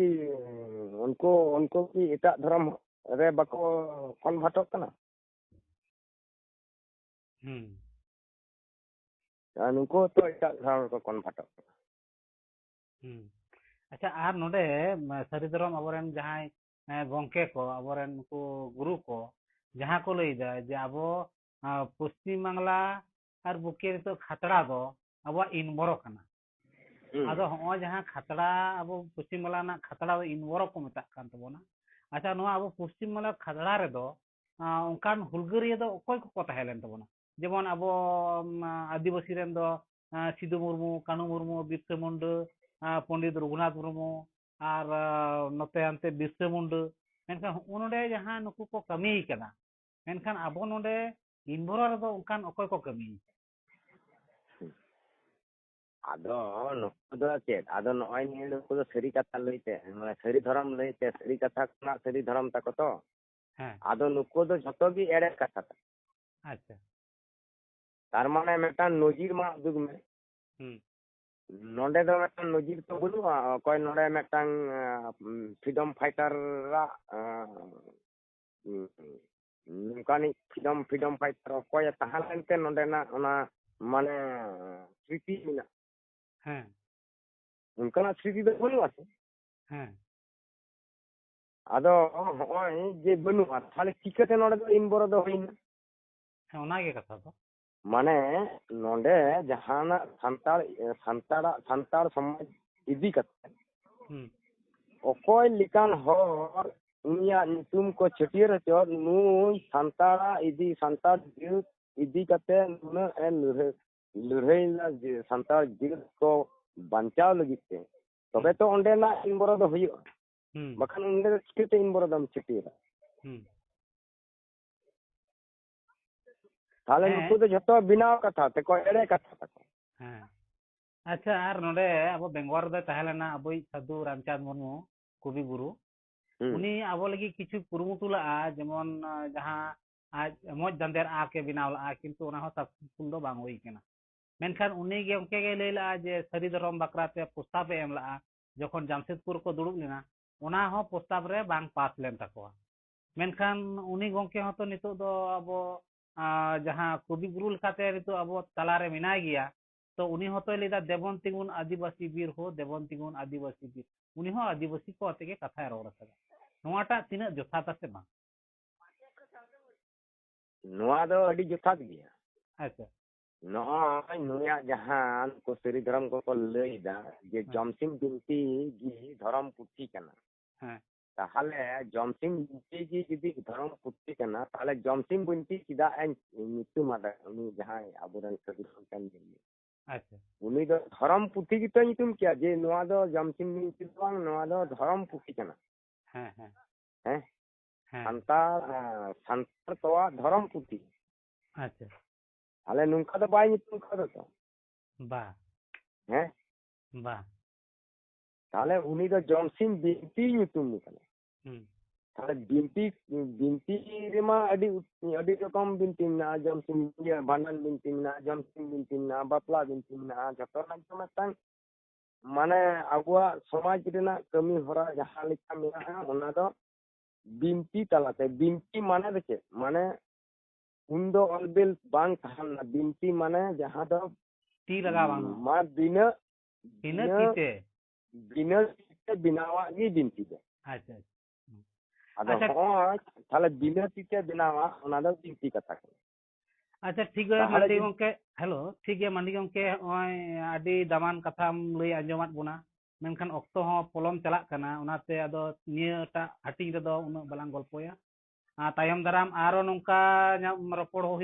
ᱩᱱᱠᱩ, ᱩᱱᱠᱩ ᱠᱤ ᱮᱴᱟᱜ ᱫᱷᱚᱨᱚᱢ ᱨᱮ ᱵᱟᱠᱚ ᱠᱚᱱᱵᱷᱟᱨᱴᱚᱜ ᱠᱟᱱᱟ? ᱦᱩᱸ᱾ ᱟᱨ ᱱᱩᱠᱩ ᱦᱚᱸᱛᱚ ᱮᱴᱟᱜ ᱫᱷᱚᱨᱚᱢ ᱨᱮᱠᱚ ᱠᱚᱱᱵᱷᱟᱨᱴᱚᱜ ᱠᱟᱱᱟ᱾ ᱦᱩᱸ᱾ ᱟᱪᱪᱷᱟ, ᱟᱨ ᱱᱚᱰᱮ, ᱢ, ᱥᱟᱹᱨᱤ ᱫᱷᱚᱨᱚᱢ ᱟᱵᱚᱨᱮᱱ ᱡᱟᱦᱟᱸᱭ, ᱮ, ᱜᱚᱝᱠᱮ ᱠᱚ, ᱟᱵᱚᱨᱮᱱ ᱱᱩᱠᱩ ᱜᱩᱨᱩ ᱠᱚ, ᱡᱟᱦᱟᱸ ᱠᱚ ᱞᱟᱹᱭᱫᱟ ᱡᱮ ᱟᱵᱚ, ᱟ, ᱯᱚᱥᱪᱤᱢ ᱵᱟᱝᱞᱟ ᱟᱨ ᱵᱩᱠᱤᱭᱟᱹ ᱱᱤᱛᱚᱜ ᱠᱷᱟᱛᱲᱟ ᱫᱚ ᱟᱵᱚᱣᱟᱜ ᱤᱱᱵᱚᱨᱚ ᱠᱟᱱᱟ᱾ ᱦᱩᱸ᱾ ᱟᱫᱚ ᱦᱚᱸᱜᱼᱚᱭ ᱡᱟᱦᱟᱸ ᱠᱷᱟᱛᱲᱟ, ᱟᱵᱚ ᱯᱚᱥᱪᱤᱢ ᱵᱟᱝᱞᱟ ᱨᱮᱱᱟᱜ ᱠᱷᱟᱛᱲᱟ ᱫᱚ ᱤᱱᱵᱚᱨᱚ ᱠᱚ ᱢᱮᱛᱟᱜ ᱠᱟᱱ ᱛᱟᱵᱚᱱᱟ᱾ ᱟᱪᱪᱷᱟ, ᱱᱚᱣᱟ ᱟᱵᱚ ᱯᱚᱥᱪᱤᱢ ᱵᱟᱝᱞᱟ ᱠᱷᱟᱛᱲᱟ ᱨᱮᱫᱚ, ᱟ, ᱚᱱᱠᱟᱱ ᱦᱩᱞᱜᱟᱹᱨᱤᱭᱟᱹ ᱫᱚ ᱚᱠᱚᱭ ᱠᱚᱠᱚ ᱛᱟᱦᱮᱸ ᱞᱮᱱ ᱛᱟᱵᱚᱱᱟ? ᱡᱮᱢᱚᱱ ᱟᱵᱚ, ᱩᱢ, ᱟᱹᱫᱤᱵᱟᱹᱥᱤ ᱨᱮᱱ ᱫᱚ, ᱟ, ᱥᱤᱫᱩ ᱢᱩᱨᱢᱩ, ᱠᱟᱹᱱᱩ ᱢᱩᱨᱢᱩ, ᱵᱤᱨᱥᱟᱹ ᱢᱩᱱᱰᱟᱹ, ᱟ, ᱯᱚᱱᱰᱤᱛ ᱨᱚᱜᱷᱩᱱᱟᱛᱷ ᱢᱩᱨᱢᱩ, ᱟᱨ, ᱟ, ᱱᱚᱛᱮ ᱦᱟᱱᱛᱮ ᱵᱤᱨᱥᱟᱹ ᱢᱩᱱᱰᱟᱹ᱾ ᱢᱮᱱᱠᱷᱟᱱ ᱦᱚᱸᱜᱼᱚ ᱱᱚᱰᱮ ᱡᱟᱦᱟᱸ ᱱᱩᱠᱩ ᱠᱚ ᱠᱟᱹᱢᱤ ᱠᱟᱫᱟ, ᱢᱮᱱᱠᱷᱟᱱ ᱟᱵᱚ ᱱᱚᱰᱮ ᱤᱱᱵᱚᱨᱟ ᱨᱮᱫᱚ ᱚᱱᱠᱟᱱ ᱚᱠᱚᱭ ᱠᱚ ᱠᱟᱹᱢᱤᱭᱟ? ᱟᱫᱚ ᱱᱩᱠᱩ ᱫᱚ ᱪᱮᱫ? ᱟᱫᱚ ᱱᱚᱜᱼᱚᱭ ᱱᱤᱭᱟᱹ ᱱᱩᱠᱩ ᱫᱚ ᱥᱟᱹᱨᱤ ᱠᱟᱛᱷᱟ ᱞᱟᱹᱭᱛᱮ, ᱢᱟᱱᱮ ᱥᱟᱹᱨᱤ ᱫᱷᱚᱨᱚᱢ ᱞᱟᱹᱭᱛᱮ, ᱥᱟᱹᱨᱤ ᱠᱟᱛᱷᱟ ᱠᱷᱚᱱᱟᱜ ᱥᱟᱹᱨᱤ ᱫᱷᱚᱨᱚᱢ ᱛᱟᱠᱚ ᱛᱚ᱾ ᱦᱮᱸ᱾ ᱟᱫᱚ ᱱᱩᱠᱩ ᱫᱚ ᱡᱷᱚᱛᱚ ᱜᱮ ᱮᱲᱮ ᱠᱟᱛᱷᱟ ᱛᱟᱠᱚ᱾ ᱟᱪᱪᱷᱟ᱾ ᱛᱟᱨ ᱢᱟᱱᱮ ᱢᱤᱫᱴᱟᱝ ᱱᱚᱡᱤᱨ ᱢᱟ ᱩᱫᱩᱜ ᱢᱮ᱾ ᱦᱩᱸ᱾ ᱱᱚᱰᱮ ᱫᱚ ᱢᱤᱫᱴᱟᱝ ᱱᱚᱡᱤᱨ ᱛᱚ ᱵᱟᱹᱱᱩᱜᱼᱟ᱾ ᱚᱠᱚᱭ ᱱᱚᱰᱮ ᱢᱤᱫᱴᱟᱝ, ᱟᱸ, freedom fighter ᱟᱜ, ᱟᱸ, ᱩᱸ, ᱱᱚᱝᱠᱟᱱᱤᱡ freedom, freedom fighter ᱚᱠᱚᱭᱮ ᱛᱟᱦᱮᱸ ᱞᱮᱱᱛᱮ ᱱᱚᱰᱮᱱᱟᱜ ᱚᱱᱟ ᱢᱟᱱᱮ ᱥᱨᱤᱛᱤ ᱢᱮᱱᱟᱜᱼᱟ᱾ ᱦᱮᱸ᱾ ᱚᱱᱠᱟᱱᱟᱜ ᱥᱨᱤᱛᱤ ᱫᱚ ᱵᱟᱹᱱᱩᱜᱼᱟ ᱥᱮ᱾ ᱦᱮᱸ᱾ ᱟᱫᱚ ᱦᱚᱸᱜᱼᱚᱭ ᱡᱮ ᱵᱟᱹᱱᱩᱜᱼᱟ, ᱛᱟᱦᱞᱮ ᱪᱤᱠᱟᱹᱛᱮ ᱱᱚᱰᱮ ᱫᱚ ᱤᱱᱵᱚᱨᱚ ᱫᱚ ᱦᱩᱭᱱᱟ? ᱦᱮᱸ, ᱚᱱᱟᱜᱮ ᱠᱟᱛᱷᱟ ᱫᱚ᱾ ᱢᱟᱱᱮ ᱱᱚᱰᱮ ᱡᱟᱦᱟᱱᱟᱜ ᱥᱟᱱᱛᱟᱲ, ᱥᱟᱱᱛᱟᱲᱟᱜ, ᱥᱟᱱᱛᱟᱲ ᱥᱚᱢᱟᱡᱽ ᱤᱫᱤ ᱠᱟᱛᱮ ᱦᱩᱸ᱾ ᱚᱠᱚᱭ ᱞᱮᱠᱟᱱ ᱦᱚᱲ ᱩᱱᱤᱭᱟᱜ ᱧᱩᱛᱩᱢ ᱠᱚ ᱪᱷᱟᱹᱴᱭᱟᱹᱨ ᱦᱚᱪᱚ, ᱱᱩᱭ ᱥᱟᱱᱛᱟᱲᱟᱜ ᱤᱫᱤ, ᱥᱟᱱᱛᱟᱲ ᱡᱟᱹᱛ ᱤᱫᱤ ᱠᱟᱛᱮ ᱱᱩᱱᱟᱹᱜ ᱮ ᱞᱟᱹᱲᱦᱟᱹᱭ, ᱞᱟᱹᱲᱦᱟᱹᱭ ᱞᱮᱫᱟ ᱡᱮ ᱥᱟᱱᱛᱟᱲ ᱡᱟᱹᱛ ᱠᱚ ᱵᱟᱧᱪᱟᱣ ᱞᱟᱹᱜᱤᱫ ᱛᱮ, ᱛᱚᱵᱮ ᱛᱚ ᱚᱸᱰᱮᱱᱟᱜ ᱤᱱᱵᱚᱨᱚ ᱫᱚ ᱦᱩᱭᱩᱜᱼᱟ᱾ ᱦᱩᱸ᱾ ᱵᱟᱠᱷᱟᱱ ᱚᱸᱰᱮ ᱫᱚ ᱪᱤᱠᱟᱹᱛᱮ ᱤᱱᱵᱚᱨᱚ ᱫᱚᱢ ᱪᱷᱟᱹᱴᱭᱟᱹᱨᱟ? ᱦᱩᱸ᱾ ᱛᱟᱦᱞᱮ ᱦᱮᱸ᱾ ᱱᱩᱠᱩ ᱫᱚ ᱡᱷᱚᱛᱚ ᱵᱮᱱᱟᱣ ᱠᱟᱛᱷᱟ ᱛᱮᱠᱚ, ᱮᱲᱮ ᱠᱟᱛᱷᱟ ᱛᱟᱠᱚ᱾ ᱦᱮᱸ᱾ ᱟᱪᱪᱷᱟ, ᱟᱨ ᱱᱚᱰᱮ ᱟᱵᱚ ᱵᱮᱝᱜᱚᱞ ᱨᱮ ᱛᱟᱦᱮᱸ ᱞᱮᱱᱟ ᱟᱵᱚᱭᱤᱡ ᱥᱟᱹᱫᱷᱩ ᱨᱟᱢᱪᱟᱸᱫᱽ ᱢᱩᱨᱢᱩ, ᱠᱚᱵᱤ ᱜᱩᱨᱩ᱾ ᱦᱩᱸ᱾ ᱩᱱᱤ ᱟᱵᱚ ᱞᱟᱹᱜᱤᱫ ᱠᱤᱪᱷᱩ ᱠᱩᱨᱩᱢᱩᱴᱩ ᱞᱟᱜᱼᱟ, ᱡᱮᱢᱚᱱ, ᱟᱸ, ᱡᱟᱦᱟᱸ ᱟᱡ ᱢᱚᱡᱽ ᱫᱟᱸᱫᱮᱨ ᱟᱸᱠ ᱮ ᱵᱮᱱᱟᱣ ᱞᱟᱜᱼᱟ, ᱠᱤᱱᱛᱩ ᱚᱱᱟ ᱦᱚᱸ successful ᱫᱚ ᱵᱟᱝ ᱦᱩᱭ ᱠᱟᱱᱟ᱾ ᱢᱮᱱᱠᱷᱟᱱ ᱩᱱᱤ ᱜᱮ ᱚᱱᱠᱟ ᱜᱮ ᱞᱟᱹᱭ ᱞᱟᱜᱼᱟ ᱡᱮ ᱥᱟᱹᱨᱤ ᱫᱷᱚᱨᱚᱢ ᱵᱟᱠᱷᱨᱟ ᱛᱮ ᱯᱨᱚᱥᱛᱟᱵ ᱮ ᱮᱢ ᱞᱟᱜᱼᱟ᱾ ᱡᱚᱠᱷᱚᱱ ᱡᱟᱢᱥᱮᱫᱽᱯᱩᱨ ᱠᱚ ᱫᱩᱲᱩᱵ ᱞᱮᱱᱟ, ᱚᱱᱟ ᱦᱚᱸ ᱯᱨᱚᱥᱛᱟᱵ ᱨᱮ ᱵᱟᱝ ᱯᱟᱥ ᱞᱮᱱ ᱛᱟᱠᱚᱣᱟ᱾ ᱢᱮᱱᱠᱷᱟᱱ ᱩᱱᱤ ᱜᱚᱢᱠᱮ ᱦᱚᱸᱛᱚ ᱱᱤᱛᱚᱜ ᱫᱚ ᱟᱵᱚ, ᱟᱸ, ᱡᱟᱦᱟᱸ ᱠᱚᱵᱤ ᱜᱩᱨᱩ ᱞᱮᱠᱟᱛᱮ ᱱᱤᱛᱚᱜ ᱟᱵᱚ ᱛᱟᱞᱟᱨᱮ ᱢᱮᱱᱟᱭ ᱜᱮᱭᱟ, ᱛᱚ ᱩᱱᱤ ᱦᱚᱸᱛᱚᱭ ᱞᱟᱹᱭᱫᱟ, "ᱫᱮᱵᱚᱱ ᱛᱤᱸᱜᱩᱱ ᱟᱹᱫᱤᱵᱟᱹᱥᱤ ᱵᱤᱨ ᱦᱳ, ᱫᱮᱵᱚᱱ ᱛᱤᱸᱜᱩᱱ ᱟᱹᱫᱤᱵᱟᱹᱥᱤ ᱵᱤᱨ᱾" ᱩᱱᱤ ᱦᱚᱸ ᱟᱹᱫᱤᱵᱟᱹᱥᱤ ᱠᱚ ᱟᱛᱮ ᱜᱮ ᱠᱟᱛᱷᱟᱭ ᱨᱚᱲ ᱟᱠᱟᱫᱟ᱾ ᱱᱚᱣᱟᱴᱟᱜ ᱛᱤᱱᱟᱹᱜ ᱡᱚᱛᱷᱟᱛᱟ ᱥᱮ ᱵᱟᱝ? ᱱᱚᱣᱟ ᱫᱚ ᱟᱹᱰᱤ ᱡᱚᱛᱷᱟᱛ ᱜᱮᱭᱟ᱾ ᱟᱪᱪᱷᱟ᱾ ᱱᱚᱜᱼᱚᱭ ᱱᱩᱭᱟᱜ ᱡᱟᱦᱟᱸ ᱱᱩᱠᱩ ᱥᱟᱹᱨᱤ ᱫᱷᱚᱨᱚᱢ ᱠᱚᱠᱚ ᱞᱟᱹᱭ ᱮᱫᱟ ᱡᱮ ᱦᱮᱸ᱾ ᱡᱚᱢᱥᱤᱢ ᱵᱤᱱᱛᱤ ᱜᱮ ᱫᱷᱚᱨᱚᱢ ᱯᱩᱛᱷᱤ ᱠᱟᱱᱟ᱾ ᱦᱮᱸ᱾ ᱛᱟᱦᱚᱞᱮ ᱡᱚᱢᱥᱤᱢ ᱵᱤᱱᱛᱤ ᱜᱮ ᱡᱩᱫᱤ ᱫᱷᱚᱨᱚᱢ ᱯᱩᱛᱷᱤ ᱠᱟᱱᱟ, ᱛᱟᱦᱚᱞᱮ ᱡᱚᱢᱥᱤᱢ ᱵᱤᱱᱛᱤ ᱪᱮᱫᱟᱜ ᱮ ᱧᱩᱛᱩᱢ ᱟᱫᱟ ᱩᱱᱤ ᱡᱟᱦᱟᱸᱭ ᱟᱵᱚᱨᱮᱱ ᱥᱟᱹᱫᱷᱩ ᱨᱟᱢᱪᱟᱸᱫᱽ ᱢᱩᱨᱢᱩ? ᱟᱪᱪᱷᱟ᱾ ᱩᱱᱤ ᱫᱚ ᱫᱷᱚᱨᱚᱢ ᱯᱩᱛᱷᱤ ᱜᱮᱛᱚ ᱧᱩᱛᱩᱢ ᱠᱮᱭᱟ ᱡᱮ ᱱᱚᱣᱟ ᱫᱚ ᱡᱚᱢᱥᱤᱢ ᱵᱤᱱᱛᱤ ᱫᱚ ᱵᱟᱝ, ᱱᱚᱣᱟ ᱫᱚ ᱫᱷᱚᱨᱚᱢ ᱯᱩᱛᱷᱤ ᱠᱟᱱᱟ᱾ ᱦᱮᱸ, ᱦᱮᱸ᱾ ᱦᱮᱸ? ᱦᱮᱸ᱾ ᱥᱟᱱᱛᱟᱲ, ᱦᱮᱸ, ᱥᱟᱱᱛᱟᱲ ᱠᱚᱣᱟᱜ ᱫᱷᱚᱨᱚᱢ ᱯᱩᱛᱷᱤ᱾ ᱟᱪᱪᱷᱟ᱾ ᱛᱟᱦᱞᱮ ᱱᱚᱝᱠᱟ ᱫᱚ ᱵᱟᱭ ᱧᱩᱛᱩᱢ ᱠᱟᱣᱫᱟ ᱛᱚ᱾ ᱵᱟ᱾ ᱦᱮᱸ? ᱵᱟ᱾ ᱛᱟᱦᱞᱮ ᱩᱱᱤ ᱫᱚ ᱡᱚᱢᱥᱤᱢ ᱵᱤᱱᱛᱤ ᱧᱩᱛᱩᱢ ᱠᱟᱱᱟ᱾ ᱦᱩᱸ᱾ ᱛᱟᱦᱞᱮ ᱵᱤᱱᱛᱤ, ᱵᱤᱱᱛᱤ ᱨᱮᱢᱟ ᱟᱹᱰᱤ ᱩᱛ-, ᱟᱹᱰᱤ ᱨᱚᱠᱚᱢ ᱵᱤᱱᱛᱤ ᱢᱮᱱᱟᱜᱼᱟ᱾ ᱡᱚᱢᱥᱤᱢ, ᱤᱭᱟᱹ, ᱵᱷᱟᱸᱰᱟᱱ ᱵᱤᱱᱛᱤ ᱢᱮᱱᱟᱜᱼᱟ, ᱡᱚᱢᱥᱤᱢ ᱵᱤᱱᱛᱤ ᱢᱮᱱᱟᱜᱼᱟ, ᱵᱟᱯᱞᱟ ᱵᱤᱱᱛᱤ ᱢᱮᱱᱟᱜᱼᱟ, ᱡᱚᱛᱚ ᱨᱮᱱᱟᱜ ᱜᱮ ᱢᱤᱫᱴᱟᱝ, ᱢᱟᱱᱮ, ᱟᱵᱚᱣᱟᱜ ᱥᱚᱢᱟᱡᱽ ᱨᱮᱱᱟᱜ ᱠᱟᱹᱢᱤ ᱦᱚᱨᱟ ᱡᱟᱦᱟᱸ ᱞᱮᱠᱟ ᱢᱮᱱᱟᱜᱼᱟ, ᱚᱱᱟ ᱫᱚ ᱵᱤᱱᱛᱤ ᱛᱟᱞᱟᱛᱮ᱾ ᱵᱤᱱᱛᱤ ᱢᱟᱱᱮ ᱫᱚ ᱪᱮᱫ? ᱢᱟᱱᱮ, ᱩᱱᱫᱚ ᱚᱞ ᱵᱤᱞ ᱵᱟᱝ ᱛᱟᱦᱮᱸ ᱞᱮᱱᱟ᱾ ᱵᱤᱱᱛᱤ ᱢᱟᱱᱮ ᱡᱟᱦᱟᱸ ᱫᱚ, ᱛᱤ ᱞᱟᱜᱟᱣ ᱵᱟᱝ ᱜᱟᱱᱚᱜᱼᱟ᱾ ᱢᱟ ᱵᱤᱱᱟᱹ, ᱵᱤᱱᱟᱹ ᱵᱤᱱᱟᱹ, ᱛᱤ ᱛᱮ᱾ ᱵᱤᱱᱟᱹ ᱛᱤ ᱛᱮ ᱵᱮᱱᱟᱣᱟᱜ ᱜᱮ ᱵᱤᱱᱛᱤ ᱫᱚ᱾ ᱟᱪᱪᱷᱟ, ᱟᱪᱪᱷᱟ᱾ ᱟᱫᱚ ᱟᱪᱪᱷᱟ᱾ ᱦᱚᱸᱜᱼᱚᱭ ᱛᱟᱦᱞᱮ ᱵᱤᱱᱟᱹ ᱛᱤ ᱛᱮ ᱵᱮᱱᱟᱣᱟᱜ, ᱚᱱᱟ ᱫᱚ ᱵᱤᱱᱛᱤ ᱠᱟᱛᱷᱟ ᱠᱟᱱᱟ᱾ ᱟᱪᱪᱷᱟ, ᱴᱷᱤᱠ ᱜᱮᱭᱟ, ᱛᱟᱦᱞᱮ ᱢᱟᱱᱰᱤ ᱡᱩᱫᱤ ᱜᱚᱢᱠᱮ, ᱦᱮᱞᱳ, ᱴᱷᱤᱠ ᱜᱮᱭᱟ, ᱢᱟᱱᱰᱤ ᱜᱚᱢᱠᱮ, ᱱᱚᱜᱼᱚᱭ ᱟᱹᱰᱤ ᱫᱟᱢᱟᱱ ᱠᱟᱛᱷᱟᱢ ᱞᱟᱹᱭ ᱟᱸᱡᱚᱢᱟᱫ ᱵᱚᱱᱟ, ᱢᱮᱱᱠᱷᱟᱱ ᱚᱠᱛᱚ ᱦᱚᱸ ᱯᱚᱞᱚᱢ ᱪᱟᱞᱟᱜ ᱠᱟᱱᱟ, ᱚᱱᱟᱛᱮ ᱟᱫᱚ ᱱᱤᱭᱟᱹᱴᱟᱜ ᱦᱟᱹᱴᱤᱧ ᱨᱮᱫᱚ ᱩᱱᱟᱹᱜ ᱵᱟᱞᱟᱝ ᱜᱚᱞᱯᱚᱭᱟ᱾ ᱟᱨ ᱛᱟᱭᱚᱢ ᱫᱟᱨᱟᱢ ᱟᱨᱚ ᱱᱚᱝᱠᱟ ᱧᱟᱢ, ᱨᱚᱯᱚᱲ ᱦᱩᱭᱩᱜ